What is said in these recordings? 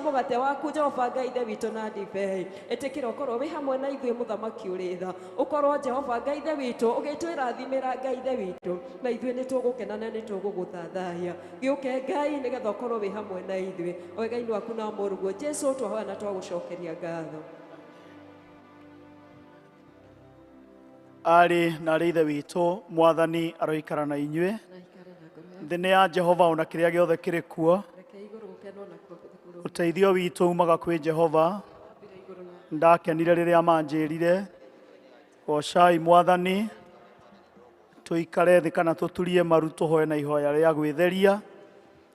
Mũgate waku Jehova Ngai Ithe witũ na ndibei. Ĩtĩkĩra ũkorwo wĩ hamwe na ithuĩ, Mũthamaki ũrĩ tha. Ũkorwo Jehova Ngai Ithe witũ ũgĩtwĩrathimĩra, Ngai Ithe witũ, na ithuĩ nĩ tũgũkena na nĩ tũgũgũthathaiya. Gĩũke Ngai, nĩgetha ũkorwo wĩ hamwe na ithuĩ. Wega-inĩ waku na mũrũguo Jesu twahoya na twagũcokeria ngatho. Arĩ na arĩ ithe witũ, Mwathani aroikara na inyuĩ. Na ikare na ngoro yaku. Thĩ nĩ ya Jehova ona kĩrĩa gĩothe kĩrĩ kuo. Reke igũrũ gũkenwo nakuo kũrũ. Ũteithio witũ umaga kwĩ Jehova. Ambire igũrũ na Ndakenire rĩrĩa manjĩrire, goocai Mwathani. Tũikare thĩ kana tũturie maru tũhoe na ihoya rĩa gwĩtheria,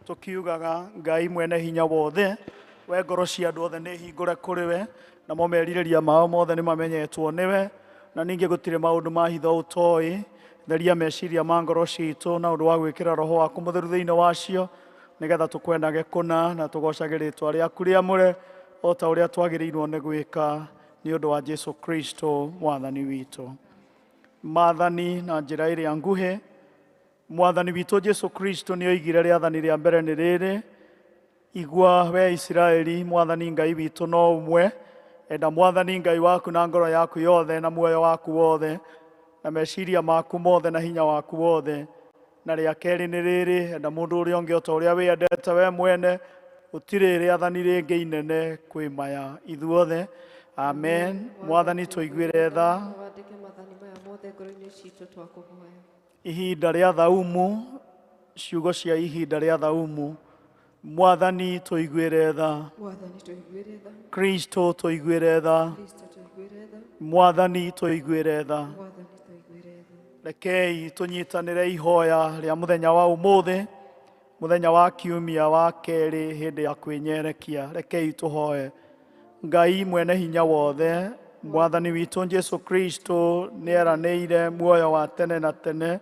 tũkiugaga, Ngai mwene hinya wothe, we ngoro cia andũ othe nĩ hingũre kũrĩ we, namo merirĩria mao mothe nĩ mamenyetwo nĩwe, na ningĩ gũtirĩ maũndũ ma hitho ũtoĩ. Theria meciria ma ngoro citũ na ũndũ wa gwĩkĩra Roho waku Mũtheru thĩinĩ wacio, nĩgetha tũkwendage kũna na tũgocage rĩtwa rĩaku rĩamũre o ta ũrĩa twagĩrĩirwo nĩ gwĩka, nĩ ũndũ wa Jesu Kristo Mwathani witũ. Maathani na njĩra ĩrĩa nguhĩ. Mwathani witũ Jesu Kristo nĩ oigire rĩathani rĩa mbere nĩ rĩrĩ: igua we Isiraeli, Mwathani Ngai witũ no ũmwe. Enda Mwathani Ngai waku na ngoro yaku yothe na muoyo waku wothe na meciria maku mothe na hinya waku wothe. Na rĩa kerĩ nĩ rĩrĩ: enda mũndũ ũrĩa ũngĩ o ta ũrĩa wĩendete we mwene. Gũtirĩ rĩathani rĩngĩ inene kwĩ maya. Ithuothe amen. Mwathani tũiguĩre tha. Wandĩke maathani maya mothe ngoro-inĩ citũ, twakũhoya. Ihinda rĩa thaumu, ciugo cia ihinda rĩa thaumu. Mwathani tũiguĩre tha. Mwathani tũiguĩre tha. Kristo tũiguĩre tha. Kristo tũiguĩre tha. Mwathani tũiguĩre tha. Mwathani tũiguĩre tha. Rekei tũnyitanĩre ihoya rĩa mũthenya wa ũmũthĩ, mũthenya wa kiumia wa kerĩ hĩndĩ ya kwĩnyerekia. Rekei tũhoe. Ngai mwene hinya wothe, Mwathani witũ Jesu Kristo nĩ eranĩire muoyo wa tene na tene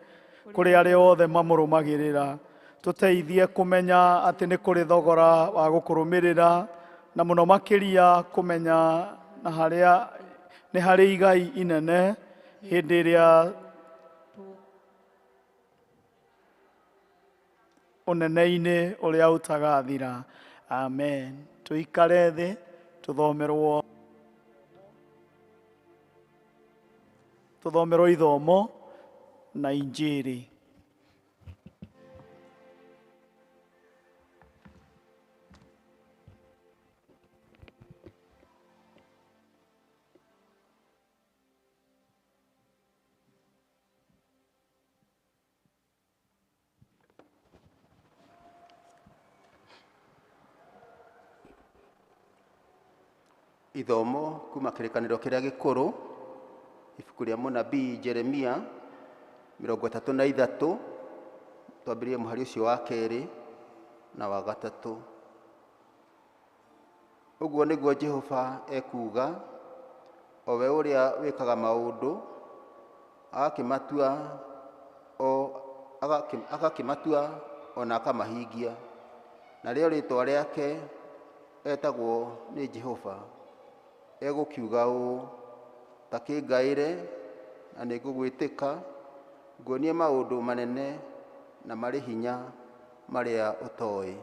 kũrĩ arĩa othe mamũrũmagĩrĩra. Tũteithie kũmenya atĩ nĩ kũrĩ thogora wa gũkũrũmĩrĩra, na mũno makĩria kũmenya na harĩa nĩ harĩ igai inene hĩndĩ ĩrĩa ũnene-inĩ ũrĩa ũtagathira. Amen. Tũikare thĩ tũthomerwo ithomo na injiri. Ithomo kuma Kĩrĩkanĩro Kĩrĩa Gĩkũrũ, ibuku rĩa mũnabii Jeremia 33, twambĩrĩrie mũhari ũcio wa kerĩ na wa gatatũ. Ũguo nĩguo Jehova ekuuga, o we ũrĩa wĩkaga maũndũ, agakĩmatua o agakĩmatua o na akamahingia, narĩo rĩĩtwa rĩake etagwo nĩ Jehova. Egũkiuga ũũ: ta kĩngaĩre na nĩngũgwĩtĩka, nguonie maũndũ manene na marĩ hinya marĩa ũtoĩ.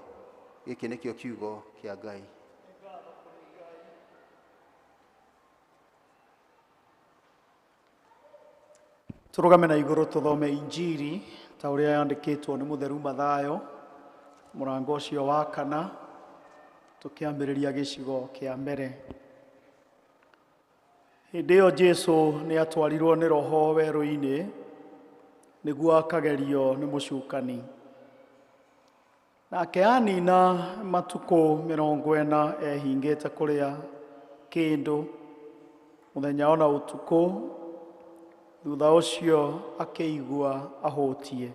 Gĩkĩ nĩkĩo kiugo kĩa Ngai. Tũrũgame na igũrũ tũthome injiri ta ũrĩa yandĩkĩtwo nĩ Mũtheru Mathayo, mũrango ũcio wa kana, tũkĩambĩrĩria gĩcigo kĩa mbere. Hĩndĩ ĩyo Jesu nĩ atwarirwo nĩ Roho werũ-inĩ nĩguo akagerio nĩ mũcukani. Nake anina matukũ 40 ehingĩte kũrĩa kĩndũ mũthenya ona ũtukũ, thutha ũcio akĩigua ahũtiĩ.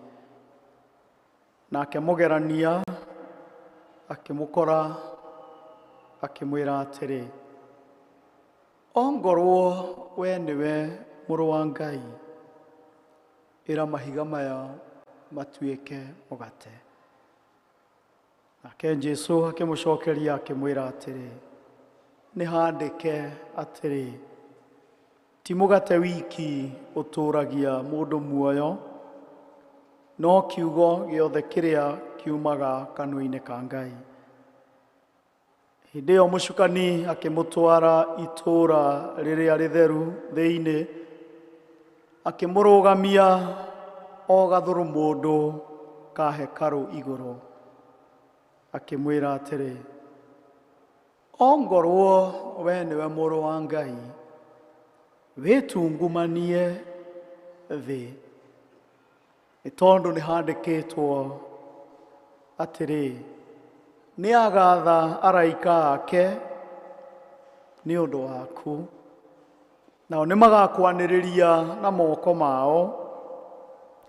Nake mũgerania akĩmũkora akĩmwĩra atĩrĩ, ongorwo we nĩwe Mũrũ wa Ngai, ĩra mahiga maya matuĩke mũgate. Nake Jesu akĩmũcokeria akĩmwĩra atĩrĩ, nĩ handĩke atĩrĩ, ti mũgate wiki ũtũũragia mũndũ muoyo, no kiugo gĩothe kĩrĩa kiumaga kanua-inĩ ka Ngai. Hĩndĩ ĩyo mũcukani akĩmũtwara itũũra rĩrĩa rĩtheru thĩinĩ, akĩmũrũgamia o gathũrũmũndũ ka hekarũ igũrũ, akĩmwĩra atĩrĩ, ongorwo we nĩwe mũrũ wa Ngai, wĩtungumanie thĩ, nĩ tondũ nĩ handĩkĩtwo atĩrĩ, nĩ agatha araika ake nĩ ũndũ waku, nao nĩ magakwanĩrĩria na moko mao,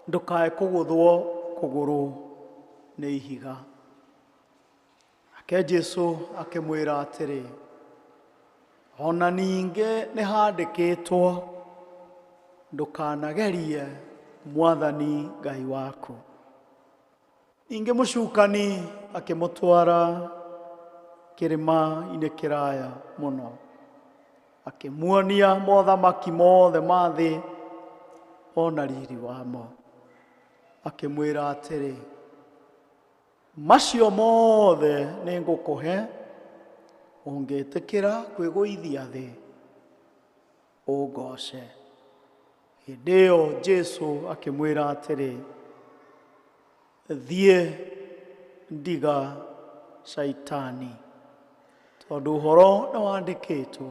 ndũkae kũgũthwo kũgũrũ nĩ ihiga. Nake Jesũ akĩmwĩra atĩrĩ, ona ningĩ nĩ handĩkĩtwo, ndũkanagerie Mwathani Ngai waku. Ningĩ mũcukani akĩmũtwara kĩrĩma-inĩ kĩraya mũno, akĩmuonia mothamaki mothe ma thĩ ona riri wamo, akĩmwĩra atĩrĩ, macio mothe nĩ ngũkũhe ũngĩtĩkĩra kwĩgũithia thĩ ũngooce. Hĩndĩ ĩyo Jesũ akĩmwĩra atĩrĩ, thiĩ ndiga Shaitani, tondũ ũhoro nĩ wandĩkĩtwo,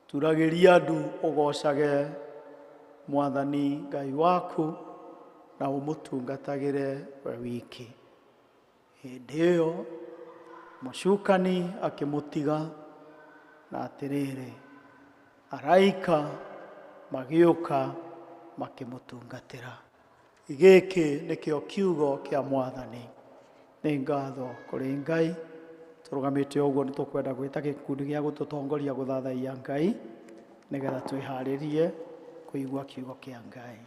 turagĩria ndu ũgoocage Mwathani Ngai waku na ũmũtungatagĩre we wiki. Hĩndĩ ĩyo mũcukani akĩmũtiga, na atĩrĩrĩ, araika magĩũka makĩmũtungatĩra. Gĩkĩ nĩkĩo kiugo kĩa Mwathani. Nĩ ngatho kũrĩ Ngai. Tũrũgamĩte ũguo nĩ tũkwenda gwĩta gĩkundi gĩa gũtũtongoria gũthathaiya Ngai, nĩgetha twĩharĩrie kũigua kiugo kĩa Ngai.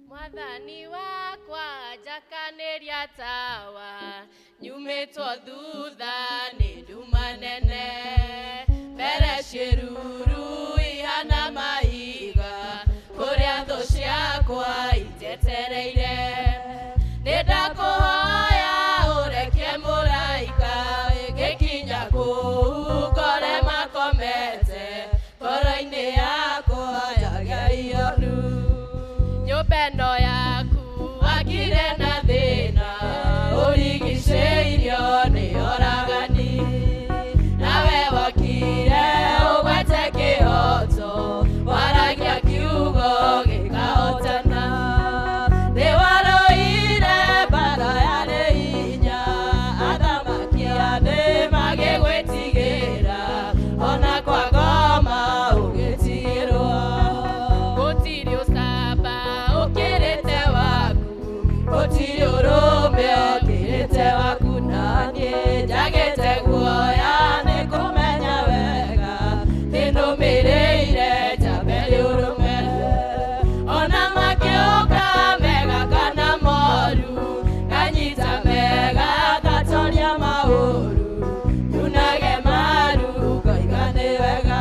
Mwathani wakwa njakanĩria tawa, nyumĩtwo thutha nĩ nduma nene, mbere ciĩruru ihana mahiga, kũrĩa thũ ciakwa injetereire. Nĩ ndakũhoya ũrekie mũraika, ngĩkinya kũu ngore makomete, ngoro-inĩ yakwa njage ihoru. Nyũmba ĩno yaku wakire na thĩna, ũrigicĩirio nĩ oragani, nawe wokire ũgwate kĩhoto, waragia kiugo gĩkahotana. Nĩ warũire mbara yarĩ hinya, athamaki a thĩ magĩgwĩtigĩra, ona kwa ngoma ũgĩtigĩrwo. Gũtirĩ ũcamba ũkĩrĩte waku, gũtirĩ ũrũme ũkĩrĩte waku, na niĩ njagĩte guoya nĩ kũmenya wega, nĩnũmĩrĩire njambe rĩũrũme. Ona makĩũka mega kana moru, nganyita mega ngatoria maũru, nyunage maru ngoiga nĩ wega.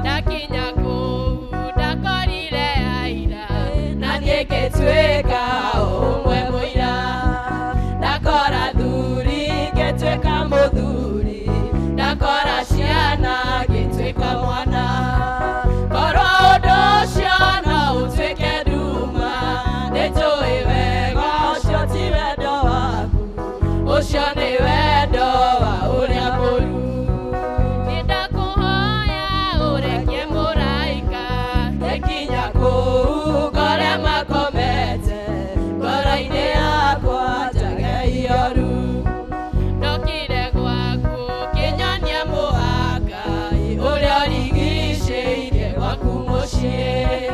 Ndakinya kũu ndakorire aira, na niĩ ngĩtuĩka ũmwe mũira. Ndakora thuri ngĩtuĩka mũthuri, ndakora ciana ngĩtuĩka mwana. Korwo ũndũ ũcio no ũtuĩke nduma, nĩnjũĩ wega ũcio ti wendo waku, ũcio nĩ wendo wa ũrĩa mũru. Nĩ ndakũhoya ũrekie mũraika, ngĩkinya kũu ngore makomete, ngoro-inĩ yakwa njage ihoru. Ndokire gwaku ũkĩnyonia mũhaka, ũrĩa ũrigicĩirie gwaku mũciĩ,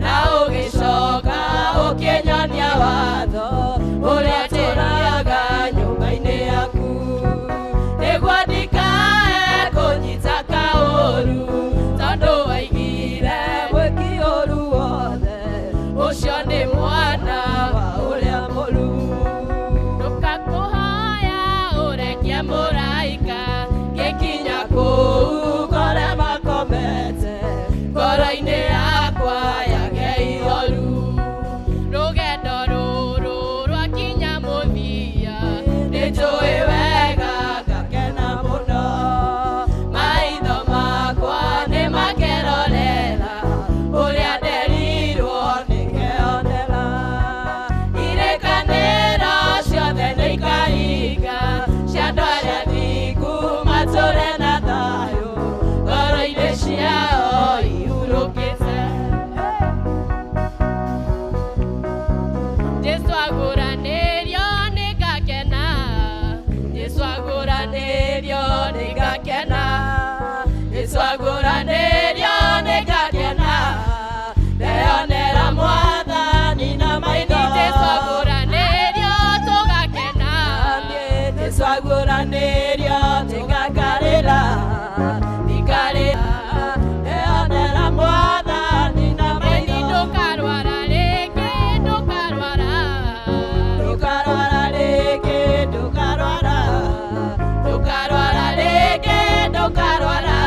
na ũgĩcoka ũkĩnyonia watho ũrĩa tũraga nyũmba-inĩ yaku, nĩguo ndikae kũnyita kaũru, tondũ waigire mwĩki ũru wothe, ũcio nĩ mwana wa ũrĩa mũru. Nĩndonire mũraika ngĩkinya kũu kũrĩa makomete, ngoro-inĩ yakwa yage ihoru. Rũgendo rũrũ rwakinya mũthia, nĩnjũĩ wega ngakena mũno. Maitho makwa nĩmakerorera ũrĩa nderirwo nĩkeonera. Irĩkanĩro ciothe nĩikahinga, cia andũ arĩa athingu matũũre na thayũ, ngoro-inĩ ciao ihurũkĩte. Jesu agũranĩrio nĩngakena, Jesu agũranĩrio nĩngakena, Jesu agũranĩrio nĩngakena, ndeyonera Mwathani na maitho. Jesu agũranĩrio tũgakena, Jesu agũranĩrio tũgakarĩra, ikarĩra, ndeyonera Mwathani na maitho. Ndũkarwara rĩngĩ, ndũkarwara, ndũkarwara rĩngĩ, ndũkarwara, ndũkarwara rĩngĩ, ndũkarwara,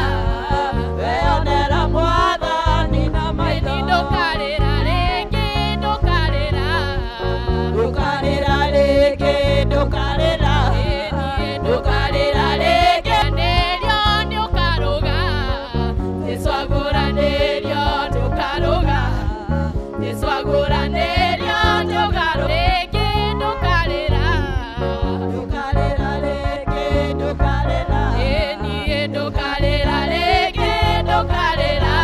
weyonera Mwathani na maitho. Ndũkarĩra rĩngĩ, ndũkarĩra, ndũkarĩra rĩngĩ, ndũkarĩra, ndũkarĩra rĩngĩ, nĩrio nĩũkarũga, Jesu agũranĩrio ndũkarũga, Jesu agũranĩrio ndũkarũga rĩngĩ, ndũkarĩra, ndũkarĩra rĩngĩ, ndũkarĩra, niĩ ndũkarĩra rĩngĩ, ndũkarĩra,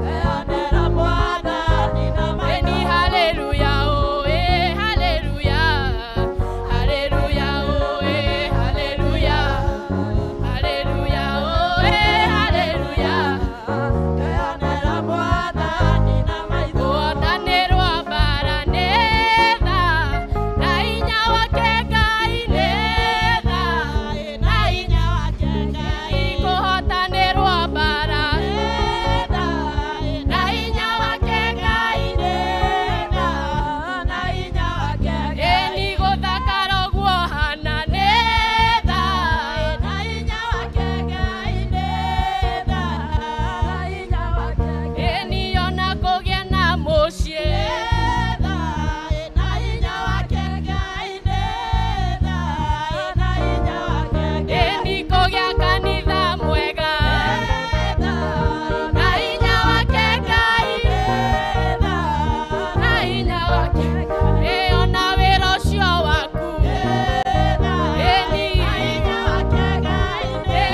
weyonera Mwathani na maitho. Haleluya, oe, haleluya, haleluya, oe, haleluya, haleluya, oe, haleluya, weyonera Mwathani na maitho. Kũhotanĩrwo mbara nĩ tha, na hinya wake Ngai nĩ tha, na hinya wake Ngai. Kũhotanĩrwo mbara nĩ tha, na hinya wake Ngai nĩ tha, na hinya wake Ngai. Ĩni gũthakara ũguo hana nĩ tha, na hinya wake Ngai nĩ tha, na hinya wake Ngai. Ĩni ona kũgĩa na mũciĩ nĩ tha, na hinya wake Ngai nĩ tha, na hinya wake Ngai. Ĩni kũgĩa kanitha mwega nĩ tha, na hinya wake Ngai nĩ tha, na hinya wake Ngai. Ĩ ona wĩra ũcio waku nĩ tha, ĩni na hinya wake Ngai nĩ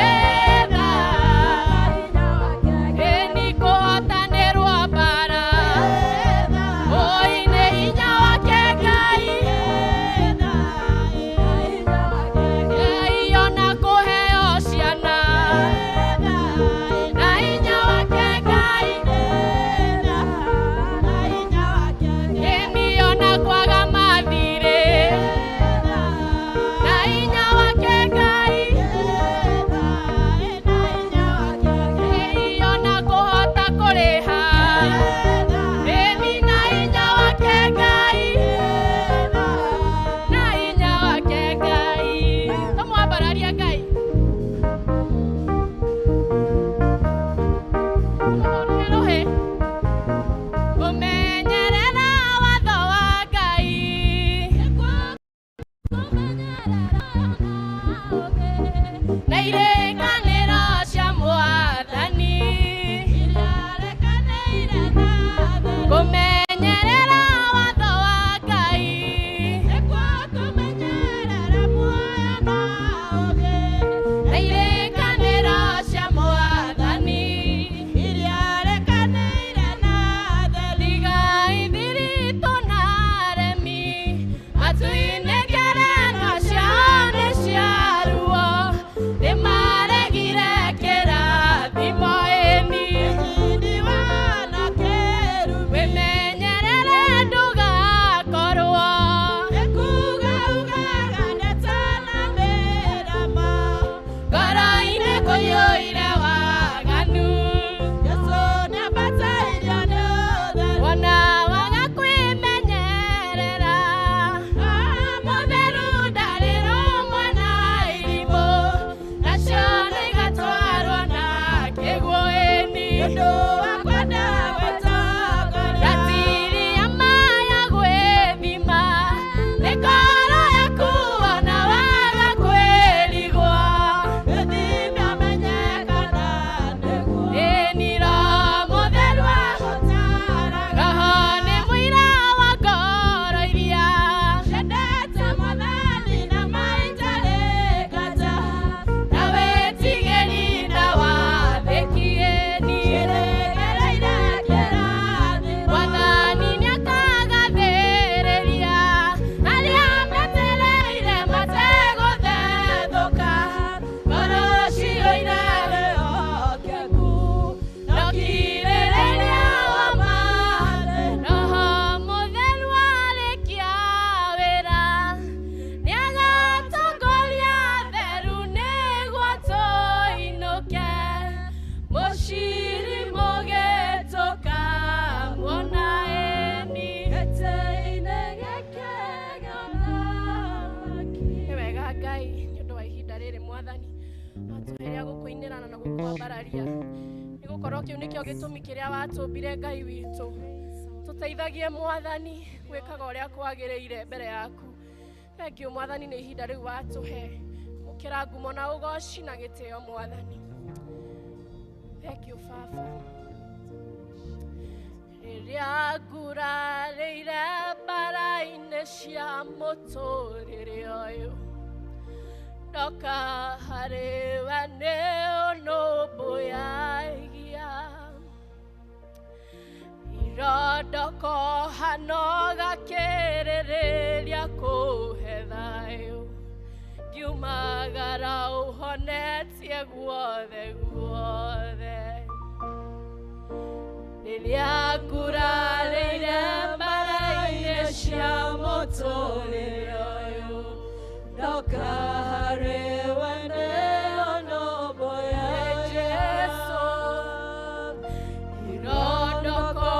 tha, na hinya wake Ngai. Ĩni kũhotanĩrwo mbara nĩ tha, oi nĩ hinya wake Ngai nĩ tha, na hinya wake Ngai. Ona kũheo ciana nĩ tha, na hinya wake Ngai nĩ tha, na hinya wake Ngai. Ĩni ona kwaga mathirĩ nĩ tha, na hinya wake Ngai nĩ tha, na hinya wake Ngai. Ona kũhota kũrĩha nĩ tha, ĩni na hinya wake Ngai nĩ tha, na hinya wake Ngai. Tũmwambararie Ngai. Tũmũhũrĩre rũhĩ. Kũmenyerera watho wa Ngai. Na irĩkanĩro cia Mwathani. Kũmenyerera watho wa Ngai. Na irĩkanĩro cia Mwathani. Tigai thiritũ na aremi, matu-inĩ ngerenwa ciao nĩ cia ruo, nĩmaregete Ngai nĩ ũndũ wa ihinda rĩrĩ Mwathani watũhe rĩa gũkũinĩra na gũkwambararia nĩ gũkorwo kĩu nĩkĩo gĩtũmi kĩrĩa watũmbire Ngai witũ. Tũteithagie Mwathani gwĩkaga ũrĩa kwagĩrĩire mbere yaku. Thank you Mwathani nĩ ihinda rĩu watũhe. Mũkĩra ngumo na ũgoci na gĩtĩo Mwathani. Thank you Baba. Rĩrĩa ngurarĩire mbara-inĩ cia mũtũrĩre ũyũ, ndoka harĩ we nĩ ũnũmbũyagia. Irondoko hano gakĩrĩrĩria kũhe thayũ, ngiumagara ũhonetie guothe guothe. Rĩrĩa ngurarĩire mbara-inĩ cia mũtũrĩre ũyũ, ndoka harĩ we nĩ ũnũmbũyagia. Jesũ, irondoko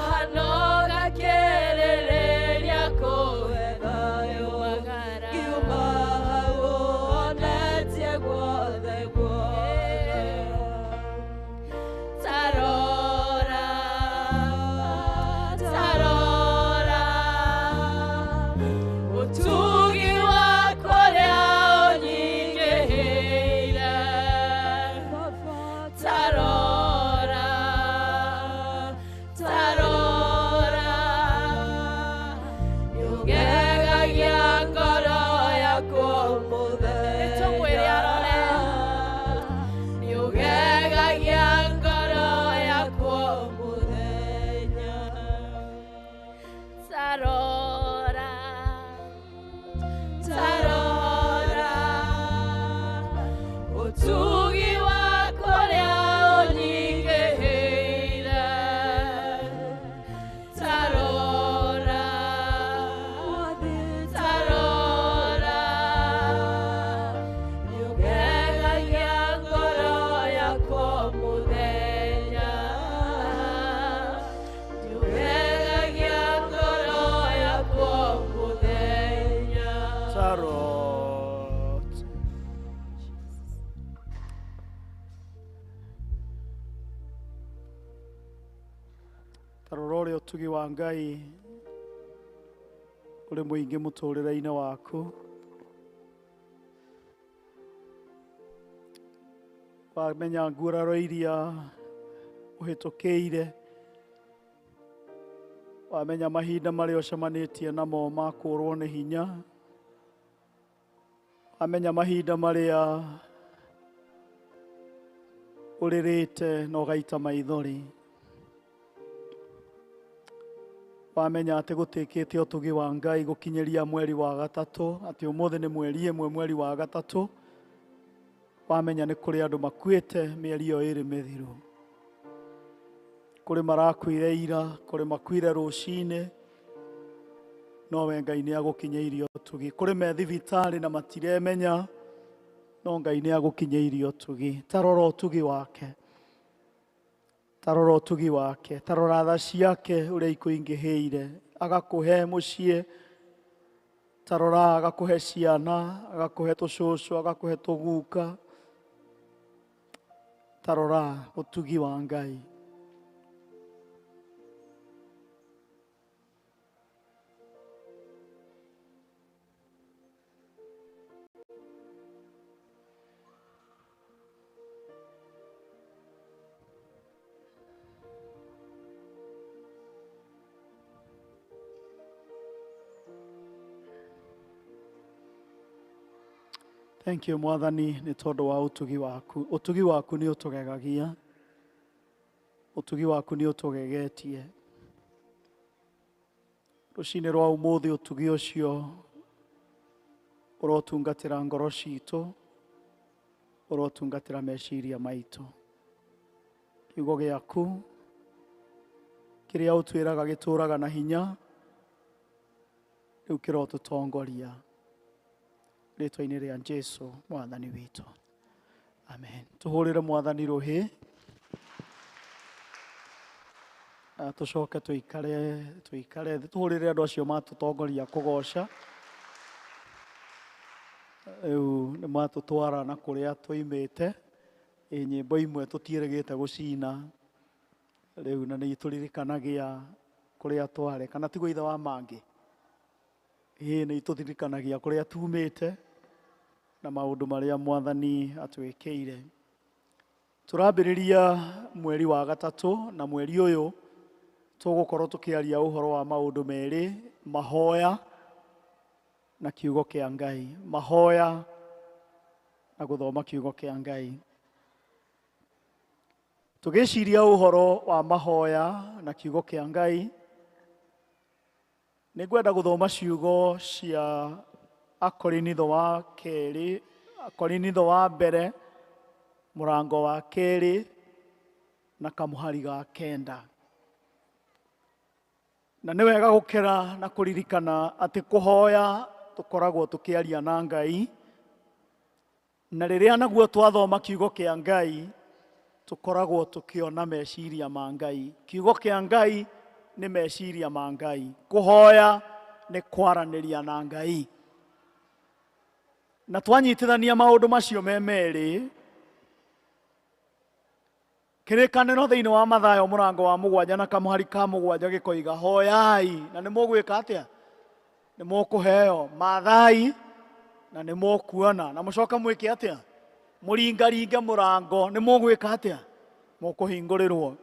hano gakĩrĩrĩria kũhe thayũ, ngiumagara ũhonetie guothe guothe. Tarora, tarora, ũtugi waku ũrĩa ũnyingĩhĩire. Tarora, tarora, nĩũgegagia ngoro yakwa mũthenya. Nĩtũmwĩre arore. Nĩũgegagia ngoro yakwa mũthenya. Tarora, tarora, ũtugi waku ũrĩa ũnyingĩhĩire. Tarora, tarora, nĩũgegagia ngoro yakwa mũthenya. Nĩũgegagia ngoro yakwa mũthenya. Tarot. Tarora ũrĩa ũtugi wa Ngai ũrĩ mũingĩ mũtũrĩre-inĩ waku. Wamenya nguraro iria ũhĩtũkĩire, wamenya mahinda marĩa ũcemanĩtie namo ma kũũrwo nĩ hinya, wamenya mahinda marĩa ũrĩrĩte na ũgaita maithori, wamenya atĩ gũtĩkĩte ũtugi wa Ngai gũkinyĩria mweri wa gatatũ, atĩ ũmũthĩ nĩ mweri ĩmwe mweri wa gatatũ, wamenya nĩ kũrĩ andũ makuĩte mĩeri ĩyo ĩrĩ mĩthiru. Kũrĩ marakuire ira, kũrĩ makuire rũcinĩ, nowe Ngai nĩ agũkinyĩirie ũtugi. Kũrĩ me thibitarĩ na matiremenya, no Ngai nĩ agũkinyĩirie ũtugi. Ta rora ũtugi wake, ta rora ũtugi wake, ta rora tha ciake ũrĩa ikũingĩhĩire, agakũhe mũciĩ, ta rora agakũhe ciana, agakũhe tũcũcũ, agakũhe tũguka. Ta rora ũtugi wa Ngai. Thank you Mwathani nĩ tondũ wa ũtugi waku. Ũtugi waku nĩ ũtũgegagia, ũtugi waku nĩ ũtũgegetie. Rũcinĩ rwa ũmũthĩ ũtugi ũcio ũrotungatĩra ngoro citũ, ũrotungatĩra meciria maitũ. Kiugo gĩaku kĩrĩa ũtwĩraga gĩtũraga na hinya, rĩu kĩrotũtongoria rĩtwa-inĩ rĩa Jesu Mwathani witũ. Amen. Tũhũrĩre Mwathani rũhĩ, tũcoke tũikare tũhũrĩre andũ acio matũtongoria kũgoca. Rĩu nĩ matũtwara na kũrĩa twoimĩte, ĩ nyĩmbo imwe tũtiĩrĩgĩte gũcina rĩu, na nĩ itũririkanagia kũrĩa twarĩ, kana tiguo ithe wa mangĩ? Ĩ nĩ itũririkanagia kũrĩa tumĩte na maũndũ marĩa Mwathani atwĩkĩire. Tũrambĩrĩria mweri wa gatatũ, na mweri ũyũ tũgũkorwo tũkĩaria ũhoro wa maũndũ merĩ, mahoya na kiugo kĩa Ngai. Mahoya na gũthoma kiugo kĩa Ngai. Tũgĩciria ũhoro wa mahoya na kiugo kĩa Ngai, nĩ ngwenda gũthoma ciugo cia Akorinitho wa kerĩ, Akorinitho wa mbere, mũrango wa kerĩ na kamũhari ga kenda. Na nĩ wega gũkĩra na kũririkana atĩ kũhoya tũkoragwo tũkĩaria na Ngai, na rĩrĩa naguo twathoma kiugo kĩa Ngai tũkoragwo tũkĩona meciria ma Ngai. Kiugo kĩa Ngai nĩ meciria ma Ngai. Kũhoya nĩ kwaranĩria na Ngai. Na twanyitithania maũndũ macio me merĩ, kĩrĩkanĩro thĩinĩ wa Mathayo mũrango wa 7 na kamũhari ka 7 gĩkoiga, hoyai na nĩ mũgwĩka atĩa? Nĩ mũkũheo. Mathai na nĩ mũkuona. Na mũcoka mwĩke atĩa? Mũringaringe mũrango, nĩ mũgwĩka atĩa? Mũkũhingũrĩrwo.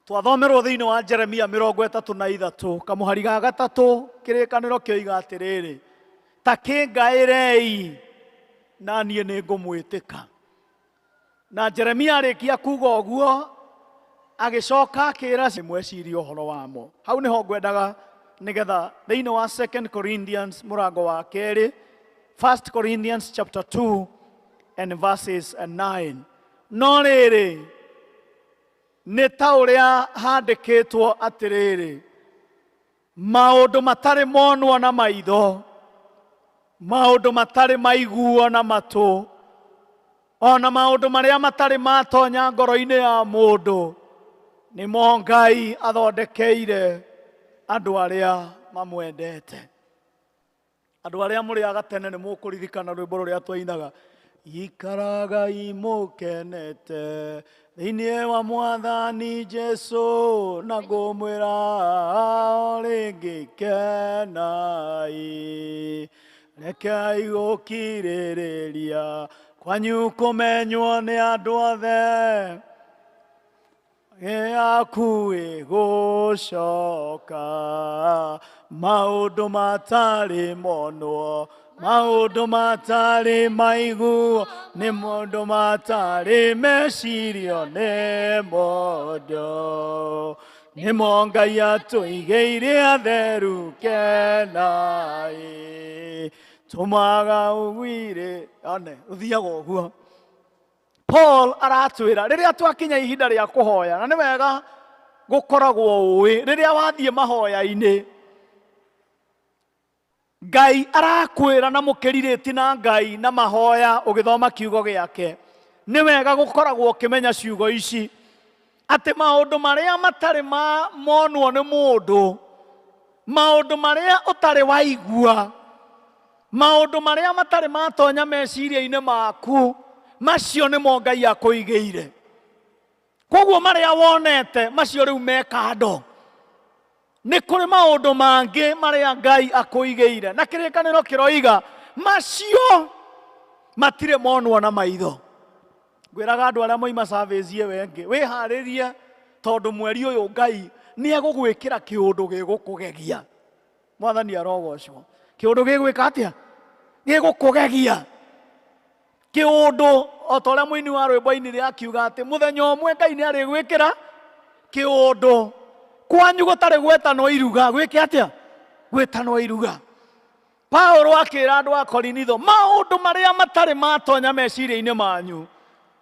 Twathomerwo thĩinĩ wa Jeremia 33 kamũhari ga 3, kĩrĩkanĩro kĩoiga atĩrĩrĩ, ta kĩngaĩrei na niĩ nĩ ngũmwĩtĩka. Na Jeremia arĩkia kuga ũguo, agĩcoka akĩra mwecirie ũhoro wamo. Hau nĩho ngwendaga nĩgetha thĩinĩ wa 2 Corinthians mũrango wa 2, 1 Corinthians chapter 2 and verses 9. No rĩrĩ, nĩ ta ũrĩa handĩkĩtwo atĩrĩrĩ, maũndũ matarĩ monwo na maitho, maũndũ matarĩ maiguo na matũ, ona maũndũ marĩa matarĩ matonya ngoro-inĩ ya mũndũ, nĩmo Ngai athondekeire andũ arĩa mamwendete. Andũ arĩa mũrĩaga tene nĩ mũkũririkana rwĩmbo rũrĩa twainaga, ikaragai mũkenete thĩinĩ wa Mwathani Jesu, na ngũmwĩra o rĩngĩ kenai. Rekei gũkirĩrĩria kwanyu kũmenywo nĩ andũ othe, yaku ĩgũcoka. Maũndũ matarĩ monwo, maũndũ matarĩ maiguo, nĩ maũndũ matarĩ mecirio nĩ mũndũ, nĩmo Ngai atũigĩire atheru kenai. Tũmaga ũguire one ũthiaga ũguo. Paul aratwĩra rĩrĩa twakinya ihinda rĩa kũhoya, na nĩ wega gũkoragwo ũĩ rĩrĩa wathiĩ mahoya-inĩ, Ngai arakwĩra na mũkĩrirĩti na Ngai na mahoya ũgĩthoma kiugo gĩake. Nĩ wega gũkoragwo ũkĩmenya ciugo ici, atĩ maũndũ marĩa matarĩ monwo nĩ mũndũ, maũndũ marĩa ũtarĩ waigua, maũndũ marĩa matarĩ matonya meciria-inĩ maku, macio nĩmo Ngai akũigĩire. Koguo marĩa wonete macio rĩu me kando. Nĩ kũrĩ maũndũ mangĩ marĩa Ngai akũigĩire, na kĩrĩkanĩro kĩroiga macio matirĩ monwo na maitho. Ngwĩraga andũ arĩa moima service ĩyo ĩngĩ, wĩharĩrie tondũ mweri ũyũ Ngai nĩ egũgwĩkĩra kĩũndũ gĩgũkũgegia. Mwathani arogocwo. Kĩũndũ gĩgwĩka atĩa? Gĩgũkũgegia. Kĩũndũ o ta ũrĩa mũini wa rwĩmbo ainire akiuga atĩ mũthenya ũmwe Ngai nĩ arĩgwĩkĩra kĩũndũ. Kwanyu gũtarĩ gwetanwo iruga, gwĩke atĩa? Gwĩtanwo iruga. Paulo akĩra andũ a Korinitho, maũndũ marĩa matarĩ matonya meciria-inĩ manyu,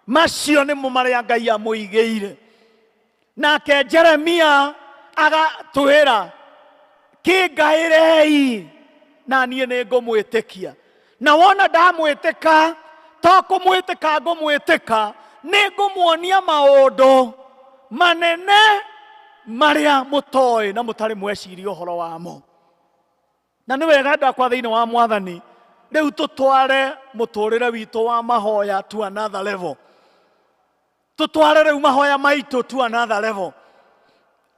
macio nĩmo marĩa Ngai amũigĩire. Nake Jeremia agatwĩra, kĩngaĩrei na niĩ nĩ ngũmwĩtĩkia. Na wona ndamwĩtĩka, to kũmwĩtĩka ngũmwĩtĩka, nĩ ngũmuonia maũndũ manene marĩa mũtoĩ na mũtarĩ mweciria ũhoro wamo. Na nĩ wega andũ akwa thĩinĩ wa Mwathani Rĩu tũtware mũtũrĩre witũ wa mahoya to another level. Tũtware rĩu mahoya maitũ to another level.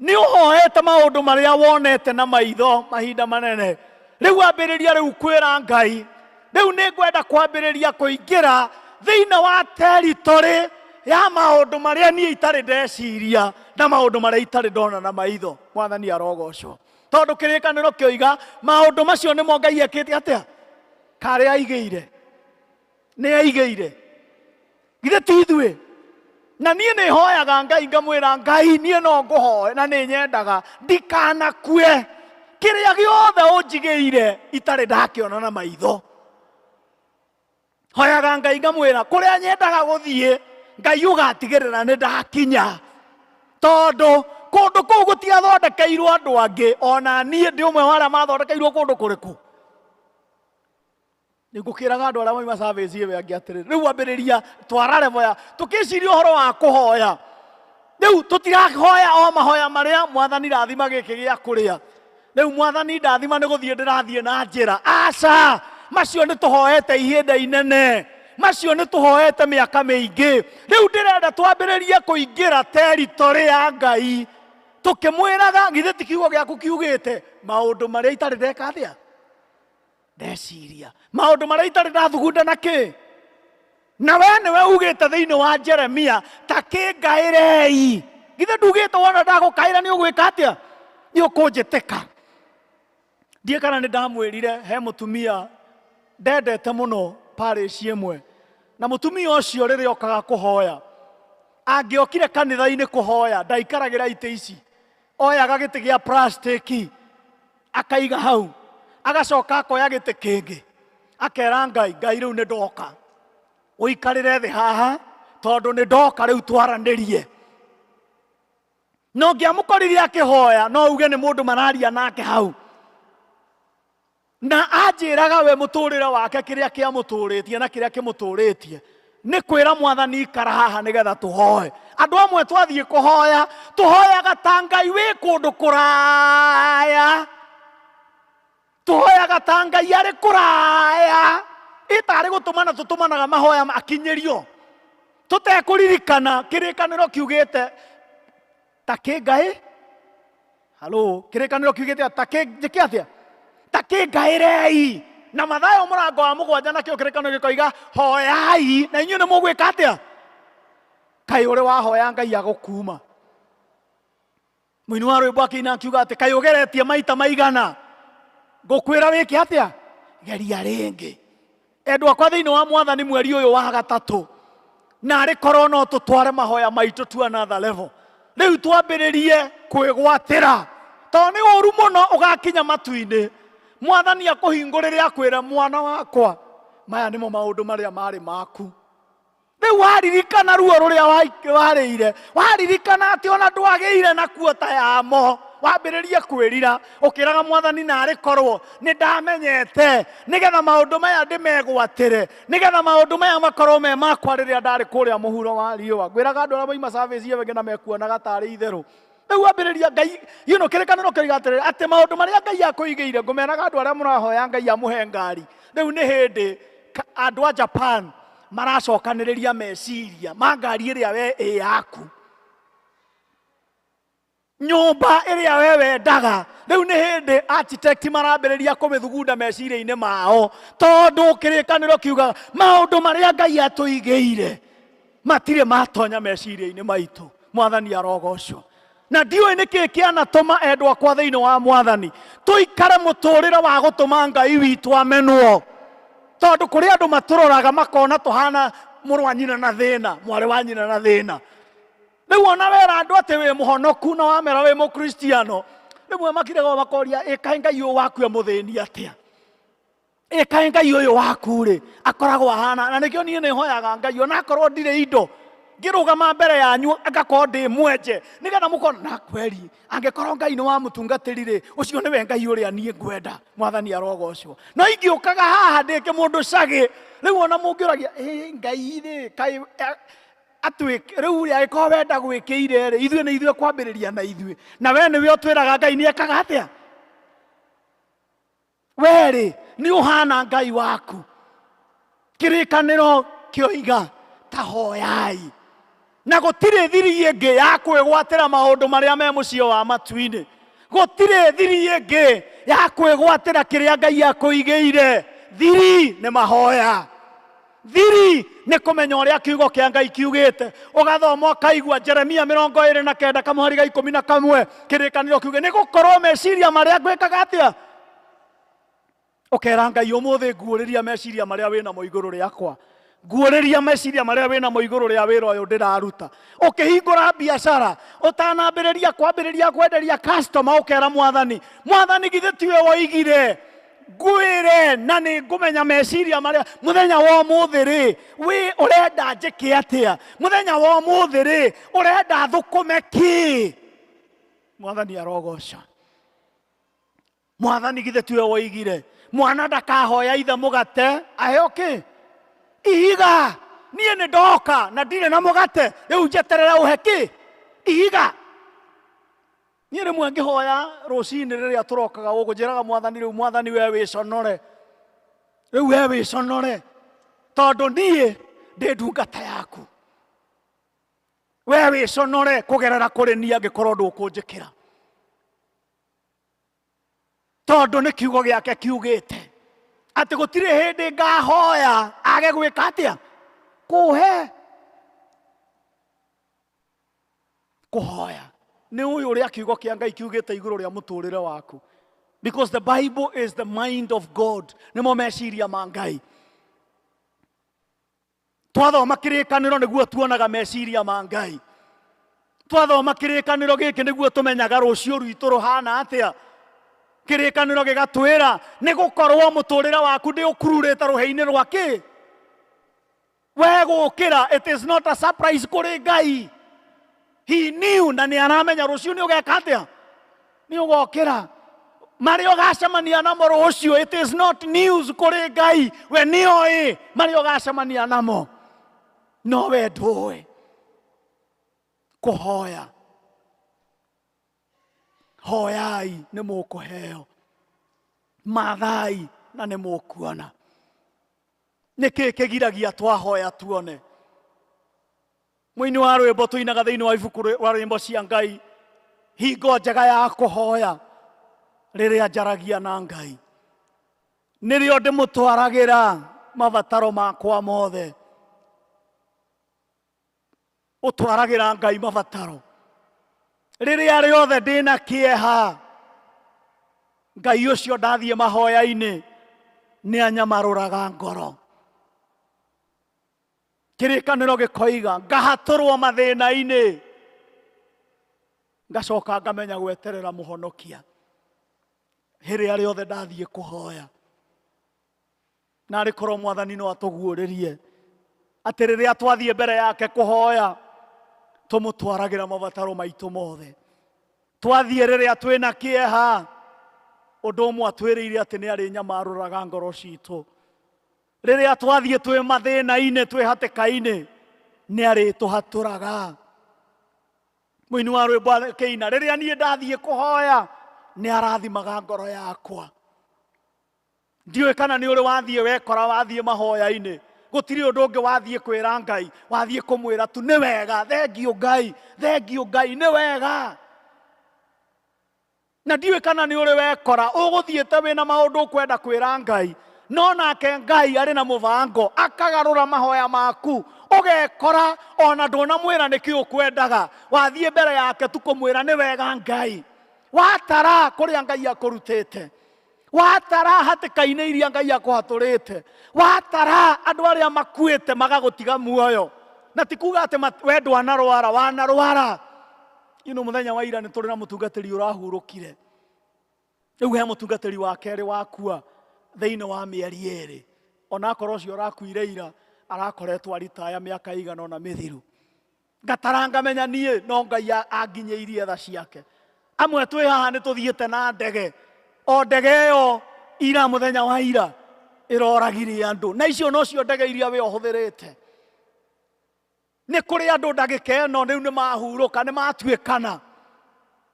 Nĩ ũhoete maũndũ marĩa wonete na maitho mahinda manene. Rĩu ambĩrĩria rĩu kwĩra Ngai, rĩu nĩ ngwenda kwambĩrĩria kũingĩra thĩinĩ wa territory ya maũndũ marĩa niĩ itarĩ ndeciria na maũndũ marĩa itarĩ ndona na maitho. Mwathani arogocwo. Tondũ kĩrĩkanĩro kĩoiga maũndũ macio nĩmo Ngai ekĩte atĩa? Karĩ aigĩire. Nĩ aigĩire. Githĩ ti ithuĩ? Na niĩ nĩ hoyaga Ngai ngamwĩra Ngai niĩ no ngũhoe na nĩ nyendaga ndikanakue kĩrĩa gĩothe ũnjigĩire itarĩ ndakĩona na maitho. Hoyaga Ngai ngamwĩra kũrĩa nyendaga gũthiĩ Ngai ũgatigĩrĩra nĩ ndakinya. Tondũ kũndũ kũu gũtiathondekeirwo andũ angĩ, ona niĩ ndĩ ũmwe wa arĩa mathondekeirwo kũndũ kũrĩkũ. Nĩngũkĩraga andũ arĩa mauma service ĩyo angĩ atĩrĩrĩ, rĩu ambĩrĩria twara level ya tũkĩciria ũhoro wa kũhoya. Rĩu tũtirahoya o mahoya marĩa Mwathani rathima gĩkĩ gĩa kũrĩa. Rĩu Mwathani ndathima nĩ gũthiĩ ndĩrathiĩ na njĩra. Aca, macio nĩ tũhoete ihinda inene. Macio nĩ tũhoete mĩaka mĩingĩ. Rĩu ndĩrenda twambĩrĩrie kũingĩra territory ya Ngai. Tũkĩmwĩraga githĩ ti kiugo gĩaku kiugĩte maũndũ marĩa itarĩ ndeka atĩa? Ndeciria. Maũndũ marĩa itarĩ ndathugunda na kĩ? Na we nĩwe ugĩte thĩinĩ wa Jeremia ta kĩngaĩrei. Githĩ ndugĩte wona ndagũkaĩra nĩ ũgwĩka atĩa? Nĩ ũkũnjĩtĩka. Ndiĩ kana nĩ ndamwĩrire he mũtumia ndendete mũno parish ĩmwe. Na mũtumia ũcio rĩrĩa okaga kũhoya, angĩokire kanitha-inĩ kũhoya, ndaikaragĩra itĩ ici. Oyaga gĩtĩ gĩa plastiki akaiga hau, agacoka akoya gĩtĩ kĩngĩ, akera Ngai, Ngai rĩu nĩ ndoka. Ũikarĩre thĩ haha tondũ nĩ ndoka rĩu twaranĩrie. No ngĩamũkorire akĩhoya, no uge nĩ mũndũ mararia nake hau. Na anjĩraga we mũtũrĩre wake kĩrĩa kĩamũtũrĩtie na kĩrĩa kĩmũtũrĩtie nĩ kwĩra Mwathani ikara haha nĩgetha tũhoe. Andũ amwe twathiĩ kũhoya, tũhoyaga ta Ngai wĩ kũndũ kũraya. Tũhoyaga ta Ngai arĩ kũraya. Ĩtarĩ gũtũmana tũtũmanaga mahoya makinyĩrio. Tũtekũririkana kĩrĩkanĩro kiugĩte ta kĩngaĩ. Halo, kĩrĩkanĩro kiugĩte ta njĩke atĩa? Ta kĩngaĩrei. Na Mathayo mũrango wa 7 nakĩo kĩrĩkanĩro gĩkoiga hoyai na inyuĩ nĩ mũgwĩka atĩa? Kaĩ ũrĩ wahoya Ngai agũkuma. Mũini wa rwĩmbo akĩina akiuga atĩ kaĩ ũgeretie maita maigana, ngũkwĩra wĩke atĩa? Geria rĩngĩ. Endwa akwa thĩinĩ wa Mwathani mweri ũyũ wa gatatũ, na arĩ korwo no tũtware mahoya maitũ to another level. Rĩu twambĩrĩrie kwĩgwatĩra, tondũ nĩ ũru mũno ũgakinya matu-inĩ Mwathani akũhingũrĩre akwĩre mwana wakwa, maya nĩmo maũndũ marĩa marĩ maku. Rĩu waririkana ruo rũrĩa warĩire, waririkana atĩ ona ndwagĩire na kuota yamo, wambĩrĩrie kwĩrira ũkĩraga Mwathani narĩ korwo nĩ ndamenyete nĩgetha maũndũ maya ndĩmegwatĩre, nĩgetha maũndũ maya makorwo me makwa rĩrĩa ndarĩ kũrĩa mũhuro wa riũa. Ngwĩraga andũ arĩa moima service ĩyo ĩngĩ na mekuonaga tarĩ itherũ. Rĩu ambĩrĩria Ngai, you know, kĩrĩkanĩro kĩoiga atĩrĩrĩ, atĩ maũndũ marĩa Ngai akũigĩire, ngũmeraga andũ arĩa mũrahoya Ngai amũhe ngari. Rĩu nĩ hĩndĩ andũ a Japan maracokanĩrĩria meciria ma ngari ĩrĩa we ĩ yaku, nyũmba ĩrĩa we wendaga. Rĩu nĩ hĩndĩ architect marambĩrĩria kũmĩthugunda meciria-inĩ mao, tondũ kĩrĩkanĩro kiugaga maũndũ marĩa Ngai atũigĩire matirĩ matonya meciria-inĩ maitũ. Mwathani arogocwo. Na ndiũĩ nĩkĩ kĩanatũma endwa akwa thĩinĩ wa Mwathani tũikare mũtũrĩre wa gũtũma Ngai witũ amenwo, tondũ kũrĩ andũ matũroraga makona tũhana mũrũ wa nyina na thĩna, mwarĩ wa nyina na thĩna. Rĩu ona wera andũ atĩ wĩ mũhonoku na wamera wĩ mũkristiano, rĩmwe makiraga makoria, ĩ kaĩ Ngai ũyũ waku emũthĩni atĩa? Ĩ kaĩ Ngai ũyũ waku rĩ akoragwo ahana? Na nĩkĩo niĩ nĩ hoyaga Ngai ona akorwo ndirĩ indo, ngĩrũgama mbere yanyu ngakorwo ndĩ mwenje, nĩgetha mũkona na kweri angĩkorwo Ngai nĩ wa mũtungatĩri rĩ, ũcio nĩwe Ngai ũrĩa niĩ ngwenda. Mwathani arogocwo. No ingĩũkaga haha ndĩke mũndũ cagĩ, rĩu ona mũngĩũragia, ĩ Ngai rĩ kaĩ atwĩke rĩu rĩ, angĩkorwo wenda gwĩkĩire rĩ, ithuĩ nĩ ithuĩ kwambĩrĩria na ithuĩ, na we nĩwe ũtwĩraga Ngai nĩ ekaga atĩa? Werĩ nĩ ũhana Ngai waku. Kĩrĩkanĩro kĩoiga ta hoyai, na gũtirĩ thiri ĩngĩ ya kwĩgwatĩra maũndũ marĩa me mũciĩ wa matu-inĩ. Gũtirĩ thiri ĩngĩ ya kwĩgwatĩra kĩrĩa Ngai akũigĩire. Thiri nĩ mahoya, thiri nĩ kũmenya ũrĩa kiugo kĩa Ngai kiugĩte. Ũgathoma ũkaigua Jeremia 29 kamũhari ga 11, kĩrĩkanĩro kiuge nĩ gũkorwo meciria marĩa ngwĩkaga atĩa. Ũkera Ngai ũmũthĩ nguũrĩria meciria marĩa wĩnamo igũrũ rĩakwa, nguũrĩria meciria marĩa wĩnamo igũrũ rĩa wĩra ũyũ ndĩraruta. Ũkĩhingũra biacara, ũtanambĩrĩria kwambĩrĩria kwenderia customer, ũkera Mwathani, Mwathani githĩ tiwe woigire ngwĩre na nĩ ngũmenya meciria marĩa mũthenya wa ũmũthĩ rĩ wĩ ũrenda njĩke atĩa, mũthenya wa ũmũthĩ rĩ ũrenda thũkũme kĩ. Mwathani arogoca. Mwathani githĩ tiwe woigire mwana ndakahoya ithe mũgate aheo kĩ ihiga. Niĩ nĩ ndoka na ndirĩ na mũgate, rĩu njeterere ũhe kĩ ihiga. Niĩ rĩmwe ngĩhoya rũcinĩ rĩrĩa tũrokaga gũkũ njĩraga Mwathani, rĩu Mwathani we wĩconore, rĩu we wĩconore, tondũ niĩ ndĩ ndungata yaku. We wĩconore kũgerera kũrĩ niĩ angĩkorwo ndũkũnjĩkĩra, tondũ nĩ kiugo gĩake kiugĩte atĩ gũtirĩ hĩndĩ ngahoya age gwĩka atĩa, kũhe. Kũhoya nĩ ũyũ ũrĩa kiugo kĩa Ngai kiugĩte igũrũ rĩa mũtũrĩre waku, because the Bible is the mind of God, nĩmo meciria ma Ngai. Twathoma kĩrĩkanĩro nĩguo tuonaga meciria ma Ngai. Twathoma kĩrĩkanĩro gĩkĩ nĩguo tũmenyaga rũciũ rwitũ rũhana atĩa. Kĩrĩkanĩro gĩgatwĩra nĩ gũkorwo mũtũrĩre waku ndĩũkururĩte rũhĩ-inĩ rwa kĩ we gũkĩra. It is not a surprise kũrĩ Ngai. He knew na nĩ aramenya rũciũ nĩ ũgeka atĩa, nĩ ũgokĩra. Marĩa ũgacemania namo rũciũ, it is not news kũrĩ Ngai. We nĩ oĩ marĩa ũgacemania namo, no we ndũĩ. Kũhoya, hoyai nĩ mũkũheo, mathai na nĩ mũkuona. Nĩkĩ kĩgiragia twahoya tuone? Mũini wa rwĩmbo tũinaga thĩinĩ wa ibuku rwa rwĩmbo cia Ngai, hingo njega ya kũhoya rĩrĩa njaragia na Ngai, nĩrĩo ndĩmũtwaragĩra mabataro makwa mothe. Ũtwaragĩra Ngai mabataro rĩrĩa rĩothe ndĩna kĩeha. Ngai ũcio ndathiĩ mahoya-inĩ nĩ anyamarũraga ngoro. Kĩrĩkanĩro gĩkoiga ngahatũrwo mathĩna-inĩ, ngacoka ngamenya gweterera mũhonokia rĩrĩa rĩothe ndathiĩ kũhoya. Na arĩ korwo Mwathani no atũguũrĩrie atĩ rĩrĩa twathiĩ mbere yake kũhoya tũmũtwaragĩra mabataro maitũ mothe. Twathiĩ rĩrĩa twĩna kĩeha, ũndũ ũmwe atwĩrĩire atĩ nĩ arĩ nyamarũraga ngoro citũ. Rĩrĩa twathiĩ twĩ mathĩna-inĩ, twĩ hatĩka-inĩ, nĩ arĩtũhatũraga. Mũini wa rwĩmbo akĩina, rĩrĩa niĩ ndathiĩ kũhoya nĩ arathimaga ngoro yakwa. Ndiũĩ kana nĩ ũrĩ wathiĩ wekora wathiĩ mahoya-inĩ, gũtirĩ ũndũ ũngĩ wathiĩ kwĩra Ngai, wathiĩ kũmwĩra tu nĩ wega, thengiũ Ngai, thengiũ Ngai, nĩ wega. Na ndiũĩ kana nĩ ũrĩ wekora ũgũthiĩte wĩna maũndũ ũkwenda kwĩra Ngai, no nake Ngai arĩ na mũbango akagarũra mahoya maku, ũgekora ona ndũnamwĩra nĩkĩ ũkwendaga, wathiĩ mbere yake tu kũmwĩra nĩ wega Ngai. Watara kũrĩa Ngai akũrutĩte, watara hatĩka-inĩ iria Ngai akũhatũrĩte, watara andũ arĩa makuĩte magagũtiga muoyo, na ti kuga atĩ we ndwanarwara, wanarwara. Ino mũthenya wa ira nĩ tũrĩ na mũtungatĩri ũrahurũkire. Rĩu he mũtungatĩri wa kerĩ wakua thĩinĩ wa mĩeri ĩrĩ, onakorwo ũcio ũrakuire ira arakoretwo aritaya mĩaka ĩigana ũna mĩthiru. Ngatara ngamenya niĩ no Ngai anginyĩirie tha ciake. Amwe twĩ haha nĩ tũthiĩte na ndege, o ndege ĩyo ira mũthenya wa ira ĩroragire andũ, na icio nocio ndege iria we ũhũthĩrĩte. Nĩ kũrĩ andũ ndagĩka ĩno rĩu nĩ mahurũka, nĩ matuĩkana.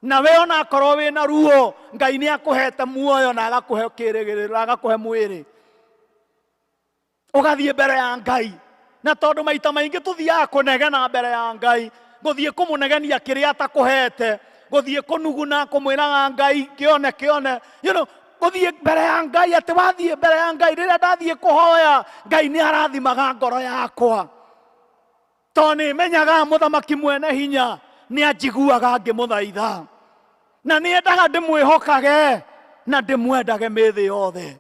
Na we ona akorwo wĩna ruo, Ngai nĩ akũhete muoyo na agakũhe kĩĩrĩgĩrĩro, agakũhe mwĩrĩ. Ũgathiĩ mbere ya Ngai. Na tondũ maita maingĩ tũthiaga kũnegena mbere ya Ngai, gũthiĩ kũmũnegenia kĩrĩa atakũhete, gũthiĩ kũnuguna kũmwĩraga Ngai kĩone kĩone, you know, gũthiĩ mbere ya Ngai atĩ wathiĩ mbere ya Ngai, rĩrĩa ndathiĩ kũhoya Ngai nĩ arathimaga ngoro yakwa, tondũ nĩ menyaga mũthamaki mwene hinya nĩ anjiguaga ngĩmũthaitha, na nĩ endaga ndĩmwĩhokage na ndĩmwendage mĩthĩ yothe.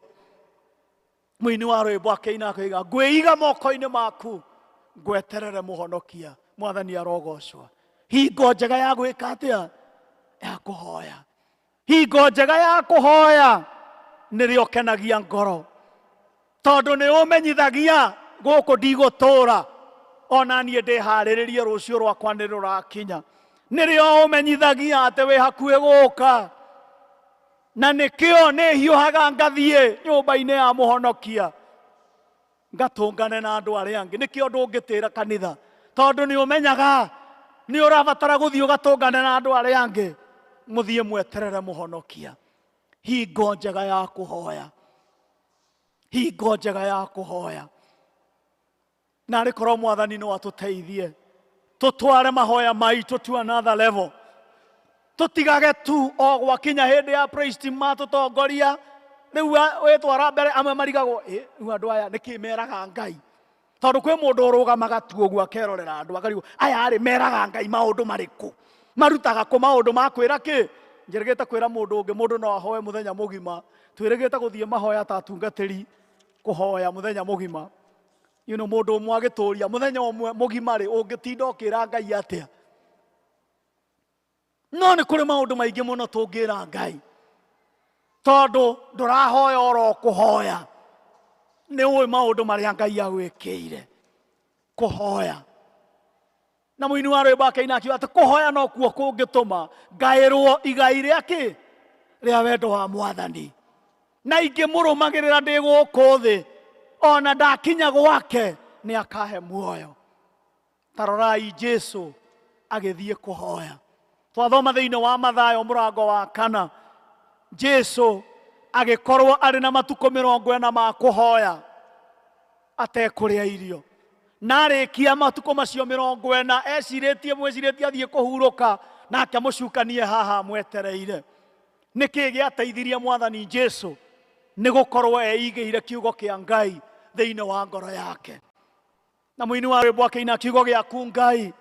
Mũini wa rwĩmbo akĩina akoiga, ngwĩiga moko-inĩ maku ngweterere mũhonokia. Mwathani arogocwo. Hingo njega ya gwĩka atĩa? Ya kũhoya. Hingo njega ya kũhoya nĩrĩo ũkenagia ngoro, tondũ nĩ ũmenyithagia gũkũ ndigũtũra, ona niĩ ndĩharĩrĩrie rũciũ rwakwa nĩ rũrakinya. Nĩrĩo ũmenyithagia atĩ wĩ hakuhĩ gũka, na nĩkĩo nĩ hiũhaga ngathiĩ nyũmba-inĩ ya mũhonokia ngatũngane na andũ arĩa angĩ. Nĩkĩo ndũngĩtĩra kanitha, tondũ nĩ ũmenyaga nĩ ũrabatara gũthiĩ ũgatũngane na andũ arĩa angĩ, mũthiĩ mweterere mũhonokia. Hingo njega ya kũhoya, hingo njega ya kũhoya. Na arĩ korwo Mwathani no atũteithie tũtware mahoya maitũ to another level, tũtigage tu o gwakinya hĩndĩ ya praise team matũtongoria rĩu wĩtwara mbere, amwe marigagwo, ĩ rĩu andũ aya nĩkĩ meraga Ngai? Tondũ kwĩ mũndũ ũrũgamaga tu ũguo akerorera andũ akarigwo, aya rĩ meraga Ngai maũndũ marĩkũ? Marutaga kũ maũndũ ma kwĩra kĩ? Njĩrĩgĩte kwĩra mũndũ ũngĩ, mũndũ no ahoe mũthenya mũgima. Twĩrĩgĩte gũthiĩ mahoya ta atungatĩri kũhoya mũthenya mũgima. You know, mũndũ ũmwe agĩtũria mũthenya ũmwe mũgima rĩ, ũngĩtinda ũkĩra Ngai atĩa? No nĩ kũrĩ maũndũ maingĩ mũno tũngĩra Ngai, tondũ ndũrahoya oro kũhoya, nĩ ũĩ maũndũ marĩa Ngai agwĩkĩire. Kũhoya. Na mũini wa rwĩmbo akĩina akiuga atĩ kũhoya no kuo kũngĩtũma ngaĩrwo igai rĩa kĩ? Rĩa wendo wa Mwathani. Na ingĩmũrũmagĩrĩra ndĩ gũkũ thĩ, ona ndakinya gwake nĩ akahe muoyo. Ta rorai Jesu agĩthiĩ kũhoya. Twathoma thĩinĩ wa Mathayo mũrango wa 4, Jesu agĩkorwo arĩ na matukũ 40 ma kũhoya atekũrĩa irio. Na arĩkia matukũ macio 40, ecirĩtie mwĩcirĩtie athiĩ kũhurũka, nake mũcukanie haha amwetereire. Nĩkĩ gĩateithirie Mwathani Jesu? Nĩ gũkorwo eigĩire kiugo kĩa Ngai thĩinĩ wa ngoro yake. Na mũini wa rwĩmbo akĩina, kiugo gĩaku Ngai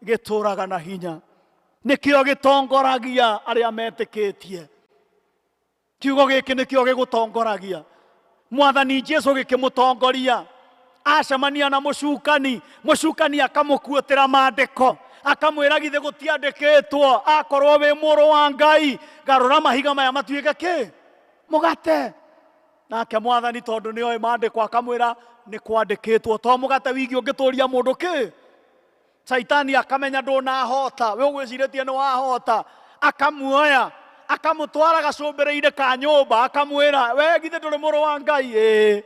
gĩtũraga na hinya, nĩkĩo gĩtongoragia arĩa metĩkĩtie. Kiugo gĩkĩ nĩkĩo gĩgũtongoragia. Mwathani Jesu gĩkĩmũtongoria, acemania na mũcukani, mũcukani akamũkuĩtĩra maandĩko, akamwĩra githĩ gũtiandĩkĩtwo, akorwo wĩ mũrũ wa Ngai garũra mahiga maya matuĩke kĩ? Mũgate. Nake Mwathani tondũ nĩoĩ maandĩko akamwĩra nĩ kwandĩkĩtwo, to mũgate wiki ũngĩtũria mũndũ kĩ? Caitani akamenya ndũnahota, we ũgwĩcirĩtie nĩ wahota, akamuoya akamũtwara gacũmbĩrĩ-inĩ ka nyũmba, akamwĩra we githĩ ndũrĩ mũrũ wa Ngai? Ĩĩ.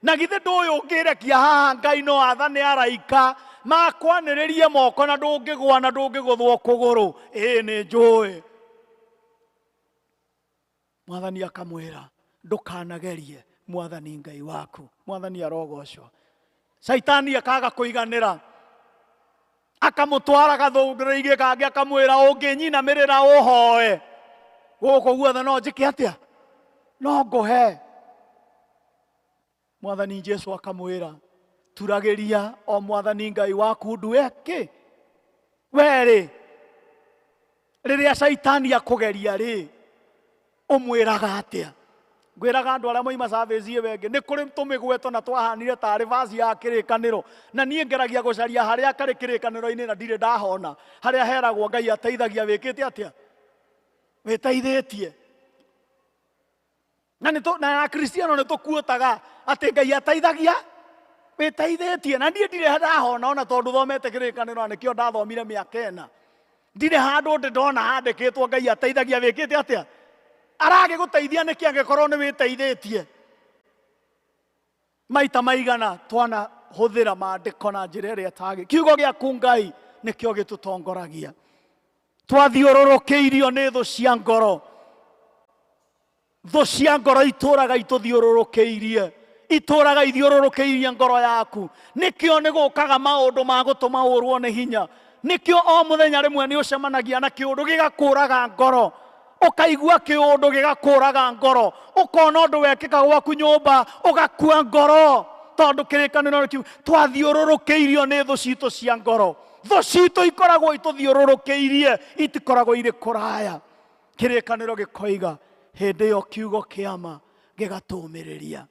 Na githĩ ndũĩ ũngĩrekia haha Ngai no athane araika makwanĩrĩrie moko na ndũngĩgũa na ndũngĩgũthwo kũgũrũ? Ĩĩ nĩ njũĩ. Mwathani akamwĩra ndũkanagerie Mwathani Ngai waku. Mwathani arogocwo. Caitani akaga kũiganĩra, akamũtwara gathũngũrĩ-inĩ kangĩ, akamwĩra ũngĩnyinamĩrĩra ũhoe gũkũ guothe no njĩke atĩa? No ngũhe. Mwathani Jesu akamwĩra turagĩria o Mwathani Ngai waku ndu eke. Werĩ rĩrĩa Caitani akũgeria rĩ, ũmwĩraga atĩa? Ngwĩraga andũ arĩa moima service ĩyo ĩngĩ, nĩ kũrĩ tũmĩgweto na twahanire tarĩ vaci ya kĩrĩkanĩro, na niĩ ngeragia gũcaria harĩa karĩ kĩrĩkanĩro-inĩ na ndirĩ ndahona, harĩa heragwo Ngai ateithagia wĩkĩte atĩa? Wĩteithĩtie. Na nĩ na Akristiano nĩ tũkuotaga atĩ Ngai ateithagia wĩteithĩtie, na niĩ ndirĩ ndahona ona tondũ thomete kĩrĩkanĩro na nĩkĩo ndathomire mĩaka 4. Ndirĩ handũ ndĩ ndona handĩkĩtwo Ngai ateithagia wĩkĩte atĩa? Aragĩgũteithia nĩkĩ angĩkorwo nĩ wĩteithĩtie? Maita maigana twanahũthĩra maandĩko na njĩra ĩrĩa ĩtagĩ. Kiugo gĩaku Ngai nĩkĩo gĩtũtongoragia. Twathiũrũrũkĩirio nĩ thũ cia ngoro. Thũ cia ngoro itũraga itũthiũrũrũkĩirie, itũraga ithiũrũrũkĩirie ngoro yaku. Nĩkĩo nĩ gũkaga maũndũ ma gũtũma ũrwo nĩ hinya. Nĩkĩo o mũthenya rĩmwe nĩ ũcemanagia na kĩũndũ gĩgakũraga ngoro, ũkaigua kĩũndũ gĩgakũraga ngoro, ũkona ũndũ wekĩka gwaku nyũmba ũgakua ngoro, tondũ kĩrĩkanĩro kĩu twathiũrũrũkĩirio nĩ thũ citũ cia ngoro. Thũ citũ ikoragwo itũthiũrũrũkĩirie, itikoragwo irĩ kũraya. Kĩrĩkanĩro gĩkoiga hĩndĩ ĩyo kiugo kĩama gĩgatũmĩrĩria.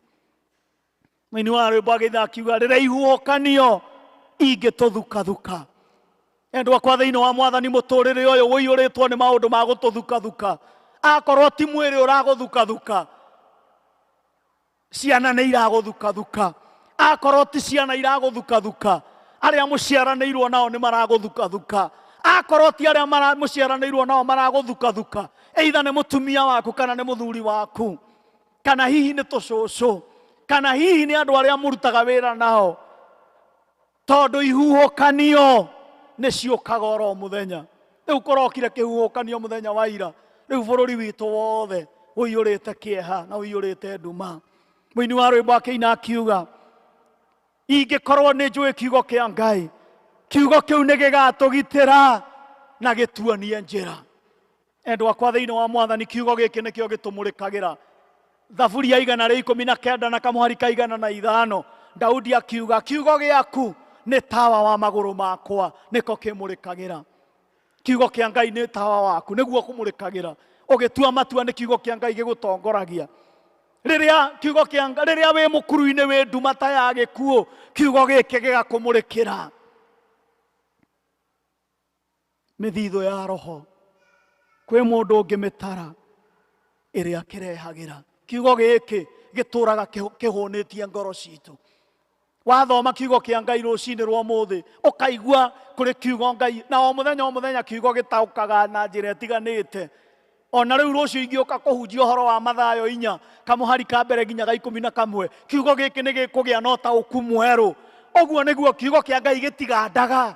Mũini wa rwĩmbo agĩtha akiuga rĩrĩa ihuhũkanio ingĩtũthukathuka. Endwa akwa thĩinĩ wa Mwathani, mũtũrĩre ũyũ ũiyũrĩtwo nĩ maũndũ ma gũtũthukathuka. Akorwo ti mwĩrĩ ũragũthukathuka, ciana nĩ iragũthukathuka. Akorwo ti ciana iragũthukathuka, arĩa mũciaranĩirwo nao nĩ maragũthukathuka. Akorwo ti arĩa mũciaranĩirwo nao maragũthukathuka, either nĩ mũtumia waku kana nĩ mũthuri waku, kana hihi nĩ tũcũcũ, kana hihi nĩ andũ arĩa mũrutaga wĩra nao, tondũ ihuhũkanio nĩ ciũkaga oro mũthenya. Rĩu kũrokire kĩhuhũkanio mũthenya wa ira, rĩu bũrũri witũ wothe ũiyũrĩte kĩeha na ũiyũrĩte nduma. Mũini wa rwĩmbo akĩina akiuga, ingĩkorwo nĩ njũĩ kiugo kĩa Ngai, kiugo kĩu nĩ gĩgatũgitĩra na gĩtuonie njĩra. Endwa akwa thĩinĩ wa Mwathani, kiugo gĩkĩ nĩkĩo gĩtũmũrĩkagĩra. Thaburi ya 119 na kamũhari ka 105, Daudi akiuga, kiugo gĩaku nĩ tawa wa magũrũ makwa, nĩko kĩmũrĩkagĩra. Kiugo kĩa Ngai nĩ tawa waku, nĩguo kũmũrĩkagĩra. Ũgĩtua matua nĩ kiugo kĩa Ngai gĩgũtongoragia. Rĩrĩa kiugo kĩa Ngai, rĩrĩa wĩ mũkuru-inĩ wĩ nduma ta ya gĩkuũ, kiugo gĩkĩ gĩgakũmũrĩkĩra. Mĩthithũ ya roho kwĩ mũndũ ũngĩmĩtara ĩrĩa kĩrehagĩra. Kiugo gĩkĩ gĩtũraga kĩhũnĩtie ngoro citũ. Wathoma kiugo kĩa Ngai rũcinĩ rwa ũmũthĩ, ũkaigua kũrĩ kiugo Ngai, na o mũthenya o mũthenya kiugo gĩtaũkaga na njĩra ĩtiganĩte. Ona rĩu rũciũ ingĩũka kũhunjia ũhoro wa Mathayo 4, kamũhari ka mbere nginya ga 11, kiugo gĩkĩ nĩ gĩkũgĩa na ũtaũku mwerũ. Ũguo nĩguo kiugo kĩa Ngai gĩtigandaga.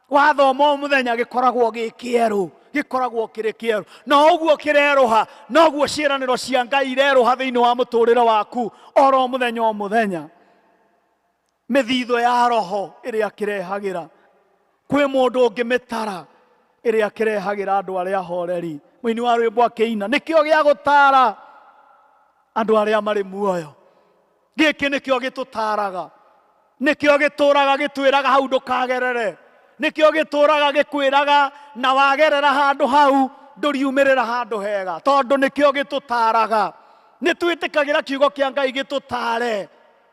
Wathoma o mũthenya gĩkoragwo gĩ kĩerũ, gĩkoragwo kĩrĩ kĩerũ. Na ũguo kĩrerũha, noguo ciĩranĩro cia Ngai irerũha thĩinĩ wa mũtũrĩre waku oro mũthenya o mũthenya. Mĩthithũ ya roho ĩrĩa kĩrehagĩra, kwĩ mũndũ ũngĩmĩtara ĩrĩa kĩrehagĩra andũ arĩa ahoreri. Mũini wa rwĩmbo akĩina, nĩkĩo gĩa gũtara andũ arĩa marĩ muoyo. Gĩkĩ nĩkĩo gĩtũtaraga, nĩkĩo gĩtũraga gĩtwĩraga hau ndũkagerere, nĩkĩo gĩtũraga gĩkwĩraga na wagerera handũ hau ndũriumĩrĩra handũ hega, tondũ nĩkĩo gĩtũtaraga. Nĩ twĩtĩkagĩra kiugo kĩa Ngai gĩtũtare.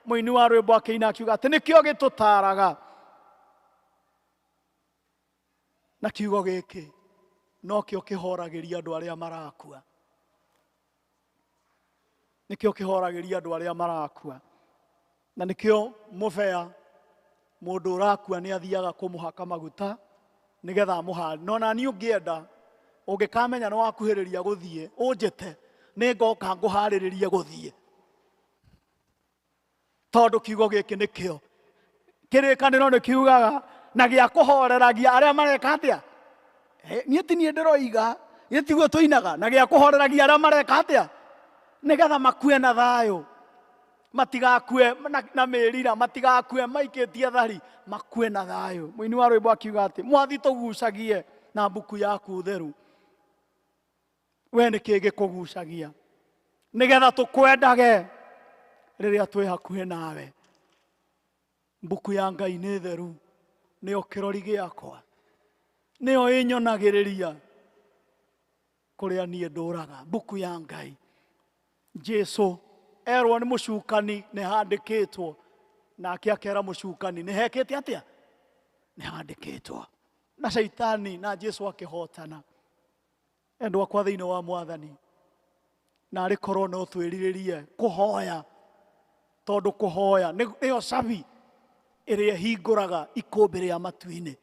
Mũini wa rwĩmbo akĩina akiuga atĩ nĩkĩo gĩtũtaraga. Na kiugo gĩkĩ nokĩo kĩhoragĩria andũ arĩa marakua. Nĩkĩo kĩhoragĩria andũ arĩa marakua. Na nĩkĩo mũbea mũndũ ũrakua nĩ athiaga kũmũhaka maguta nĩgetha amũhande. No na niĩ ũngĩenda, ũngĩkamenya nĩ wakuhĩrĩria gũthiĩ, ũnjĩte, nĩ ngoka ngũharĩrĩrie gũthiĩ. Tondũ kiugo gĩkĩ nĩkĩo kĩrĩkanĩro nĩ kiugaga na gĩa kũhoreragia arĩa mareka atĩa. Niĩ ti niĩ ndĩroiga, niĩ tiguo tũinaga, na gĩa kũhoreragia arĩa mareka atĩa, nĩgetha makue na thayũ, matigakue na mĩrira, matigakue maikĩtie thari, makue na thayũ. Mũini wa rwĩmbo akiuga atĩ mwathi tũgucagie na mbuku yaku theru. We nĩ kĩĩ gĩkũgucagia nĩgetha tũkwendage rĩrĩa twĩ hakuhĩ nawe? Mbuku ya Ngai nĩ theru, nĩyo kĩrori gĩakwa, nĩyo ĩnyonagĩrĩria kũrĩa niĩ ndũraga. Mbuku ya Ngai. Jesu erwo nĩ mũcukani nĩ handĩkĩtwo, nake akera mũcukani nĩ hekĩte atĩa? Nĩ handĩkĩtwo. Na Shaitani na Jesu akĩhotana. Endwa akwa thĩinĩ wa Mwathani, na arĩ korwo no twĩrirĩrie kũhoya, tondũ kũhoya nĩyo cabi ĩrĩa ĩhingũraga ikũmbĩ rĩa matu-inĩ.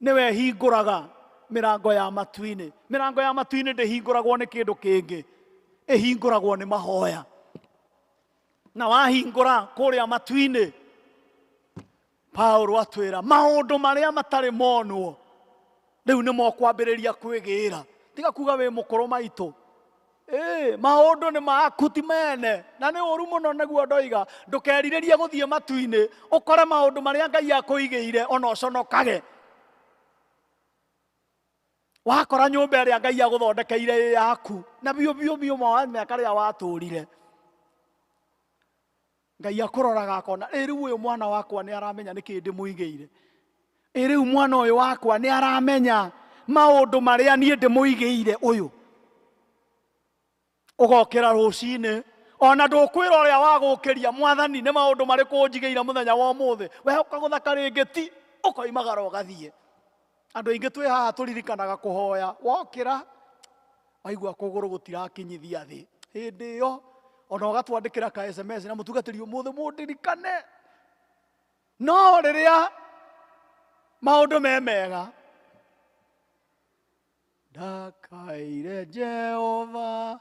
Nĩwe ĩhingũraga mĩrango ya matu-inĩ. Mĩrango ya matu-inĩ ndĩhingũragwo nĩ kĩndũ kĩngĩ, ĩhingũragwo nĩ mahoya. Na wahingũra kũrĩa matu-inĩ, Paulo atwĩra maũndũ marĩa matarĩ monwo Rĩu nĩ mokwambĩrĩria kwĩgĩra. Tiga kuga wĩ mũkũrũ maitũ. Maũndũ nĩ maku ti mene. Na nĩ ũru mũno nĩguo ndoiga ndũkerirĩrie gũthiĩ matu-inĩ ũkore maũndũ marĩa Ngai akũigĩire ona ũconokage. Wakora nyũmba ĩrĩa Ngai agũthondekeire ĩ yaku na biũ biũ biũ ma mĩaka ĩrĩa watũrire. Ngai akũroraga akona ĩ rĩu ũyũ mwana wakwa nĩ aramenya nĩkĩ ndĩmũigĩire. Ĩ rĩu mwana ũyũ wakwa nĩ aramenya maũndũ marĩa niĩ ndĩmũigĩire ũyũ. Ũgokĩra rũcinĩ ona ndũkwĩra ũrĩa wagũkĩria mwathani nĩ maũndũ marĩkũ ũnjigĩire mũthenya wa ũmũthĩ. We ũkagũthaka rĩngĩ ti ũkoimagara ũgathiĩ. Andũ aingĩ twĩ haha tũririkanaga kũhoya wokĩra waigua kũgũrũ gũtirakinyithia thĩ. Hĩndĩ ĩyo ona ũgatwandĩkĩra ka SMS na mũtungatĩri ũmũthĩ mũndirikane. No rĩrĩa maũndũ me mega ndakaire Jehova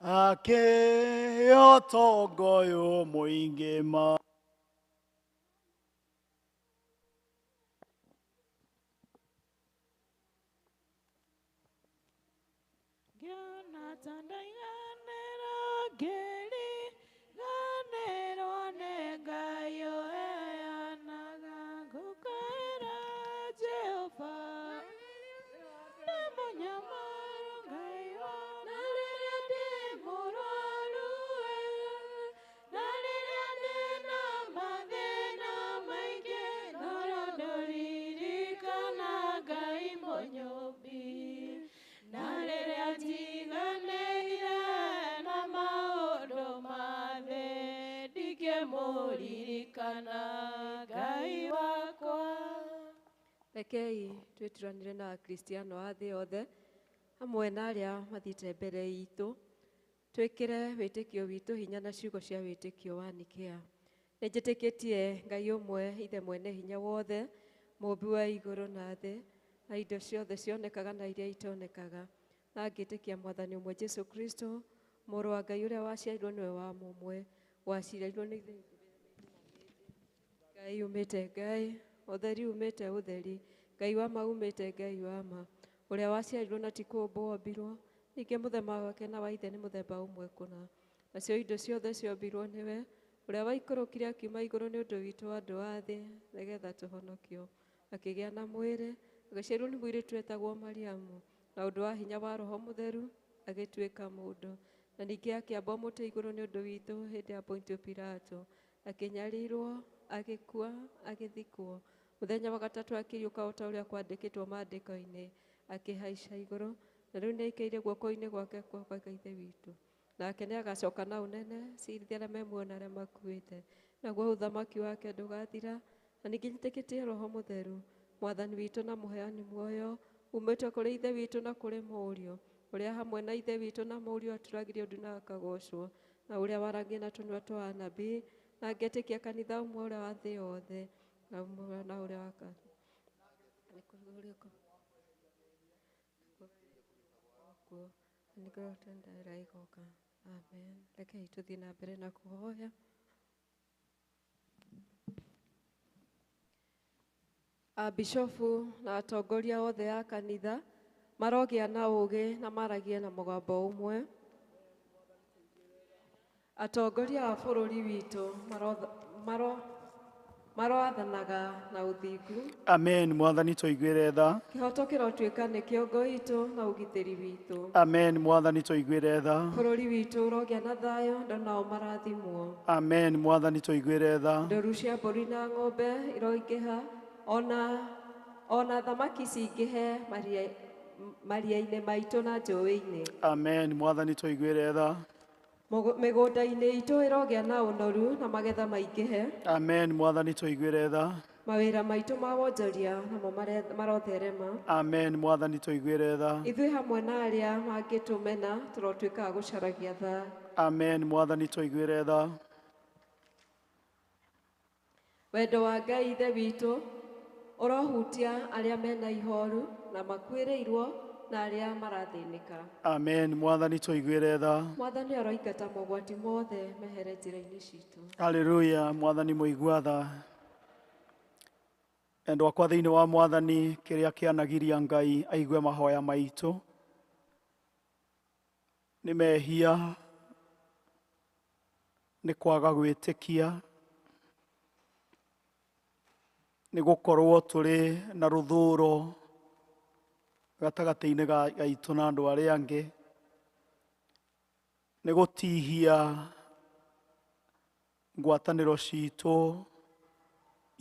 akĩhe ũtonga ũyũ mũingĩ ma. Ngĩona ta ndaiganĩra ngĩriganĩrwo nĩ Ngai ũheanaga ngũkaĩra Jehova ndĩ mũnyamaru Ngai wa na rĩrĩa ndĩ mũrwaru na rĩrĩa ndĩna mathĩna maingĩ ngoro ndũririkana Ngai mũnyũmbi na rĩrĩa njiganĩire na maũndũ ma thĩ ndingĩmũririkana Ngai wakwa. Rekei twĩturanĩre na Akristiano a thĩ yothe hamwe na arĩa mathiĩte mbere itũ twĩkĩre wĩtĩkio witũ hinya na ciugo cia wĩtĩkio wa Nikea. Nĩ njĩtĩkĩtie Ngai ũmwe Ithe mwene hinya wothe mũũmbi wa igũrũ na thĩ na indo ciothe cionekaga na iria itonekaga, na ngĩtĩkia Mwathani ũmwe Jesu Kristo mũrũ wa Ngai ũrĩa waciarirwo nĩwe wa mũmwe waciarirwo nĩ Ithe Ngai umĩte Ngai ũtheri umĩte ũtheri Ngai wa ma umĩte Ngai wa ma ũrĩa waciarirwo na ti kũũmbwo ombirwo ningĩ mũthemba wake na wa ithe nĩ mũthemba ũmwe kũna nacio indo ciothe ciombirwo nĩwe ũrĩa waikũrũkire akiuma igũrũ nĩ ũndũ witũ andũ a thĩ nĩgetha tũhonokio akĩgĩa na mwĩrĩ agĩciarwo nĩ mũirĩtu wetagwo Mariamu na ũndũ wa hinya wa Roho Mũtheru agĩtuĩka mũndũ na ningĩ akĩambwo mũtĩ igũrũ nĩ ũndũ witũ hĩndĩ ya Pontio Pilato akĩnyarirwo agĩkua agĩthikwo mũthenya wa gatatũ akĩriũka o ta ũrĩa kwandĩkĩtwo maandĩko-inĩ akĩhaica igũrũ na rĩu nĩaikaire guoko-inĩ gwake kwa Ithe witũ nake nĩagacoka na ũnene cirithia arĩa me muoyo na arĩa makuĩte naguo ũthamaki wake ndũgathira. Na ningĩ njĩtĩkĩtie Roho Mũtheru Mwathani witũ na mũheani muoyo umĩte kũrĩ Ithe witũ na kũrĩ Mũriũ ũrĩa hamwe na Ithe witũ na Mũriũ atũragirio ndu na akagocwo na ũrĩa waragia na tũnua twa anabii na ngetĩkia kanitha ũmwe ũrĩa wa thĩ yothe na ũmwe na ũrĩa wa igoka. Amen. Rekei tũthiĩ na mbere na kũhoya. Abishofu na atongoria othe a kanitha marogĩa na ũũgĩ na maragie na mũgambo ũmwe. Atongoria a bũrũri witũ maroathanaga na ũthingu. Amen. Mwathani tũiguĩre tha. Kĩhoto kĩrotuĩka nĩ kĩongo itũ na ũgitĩri witũ. Amen. Mwathani tũiguĩre tha. Bũrũri witũ ũrogĩa na thayũ andũ nao marathimwo. Amen. Mwathani tũiguĩre tha. Ndũru cia mbũri na ng'ombe iroingĩha ona thamaki cingĩhe maria-inĩ maitũ na njũĩ-inĩ. Amen. Mwathani tũiguĩre tha. Mĩgũnda-inĩ itũ ĩrogĩa na ũnoru na magetha maingĩhe. Amen. Mwathani tũiguĩre tha. Mawĩra maitũ ma wonjoria namo marotherema. Amen. Mwathani tũiguĩre tha. Ithuĩ hamwe na arĩa mangĩtũmena tũrotuĩka a gũcaragia tha. Amen. Mwathani tũiguĩre tha. Wendo wa Ngai Ithe witũ ũrohutia arĩa mena ihoru na makuĩrĩirwo na arĩa marathĩnĩka. Amen. Mwathani tũiguĩre tha. Mwathani aroingata mogwati mothe mehere njĩra-inĩ citũ. Haleluya. Mwathani mũigua tha. Endwa akwa thĩinĩ wa Mwathani, kĩrĩa kĩanagiria Ngai aigue mahoya maitũ nĩ mehia, nĩ kwaga gwĩtĩkia, nĩ gũkorwo tũrĩ na rũthũro gatagatĩ-inĩ gaitũ na andũ arĩa angĩ, nĩ gũtihia ngwatanĩro citũ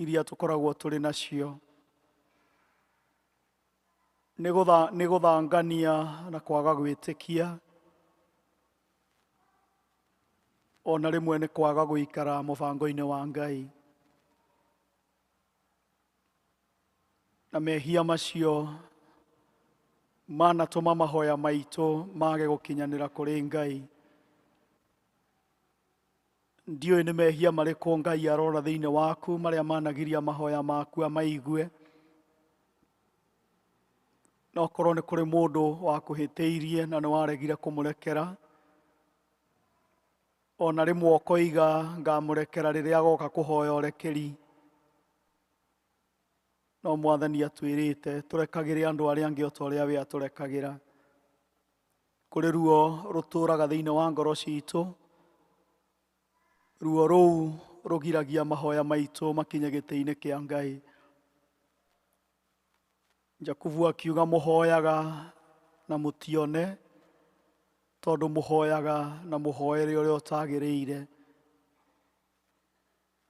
iria tũkoragwo tũrĩ nacio, nĩ gũthangania na kwaga gwĩtĩkia, ona rĩmwe nĩ kwaga gũikara mũbango-inĩ wa Ngai. Na mehia macio manatũma mahoya maitũ mage gũkinyanĩra kũrĩ Ngai. Ndiũĩ nĩ mehia marĩkũ Ngai arora thĩinĩ waku marĩa managiria mahoya maku amaigue. No korwo nĩ kũrĩ mũndũ wakũhĩtĩirie na nĩ waregire kũmũrekera, ona rĩmwe ũkoiga ngamũrekera rĩrĩa agoka kũhoya ũrekeri. No Mwathani atwĩrĩte tũrekagĩre andũ arĩa angĩ o ta ũrĩa we atũrekagĩra. Kũrĩ ruo rũtũraga thĩinĩ wa ngoro citũ, ruo rũu rũgiragia mahoya maitũ makinye gĩtĩ-inĩ kĩa Ngai. Jakubu akiuga mũhoyaga na mũtione, tondũ mũhoyaga na mũhoere ũrĩa ũtagĩrĩire.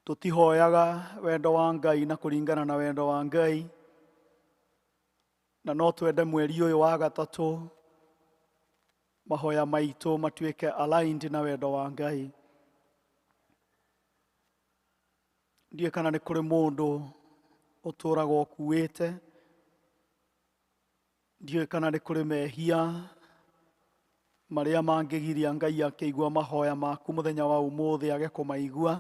Tũtihoyaga wendo wa Ngai na kũringana na wendo wa Ngai, na no twende mweri ũyũ wa gatatũ mahoya maitũ matuĩke aligned na wendo wa Ngai. Ndiũĩ kana nĩ kũrĩ mũndũ ũtũraga ũkuĩte, ndiũĩ kana nĩ kũrĩ mehia marĩa mangĩgiria Ngai akĩigua mahoya maku mũthenya wa ũmũthĩ age kũmaigua,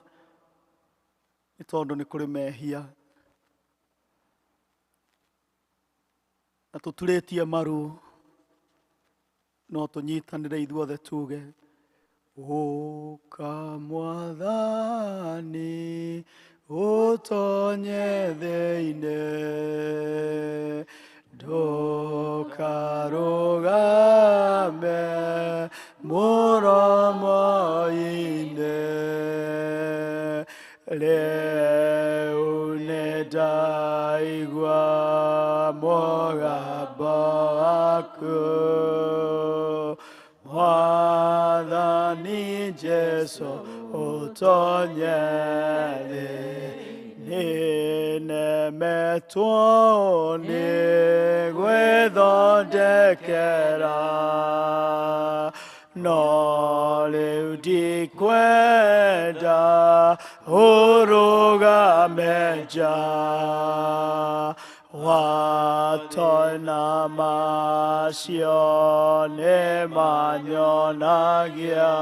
nĩ tondũ nĩ kũrĩ mehia. Na tũturĩtie maru no tũnyitanĩre ithuothe tuge, Ũka Mwathani ũtonye thĩinĩ, ndũkarũgame mũromo-inĩ, rĩu nĩndaigua mũgambo waku, Mwathani Jesũ ũtonye thĩinĩ, nĩnemetwo nĩ gwĩthondekera, no rĩu ndikwenda ũrũgame nja, watona macio nĩ manyonagia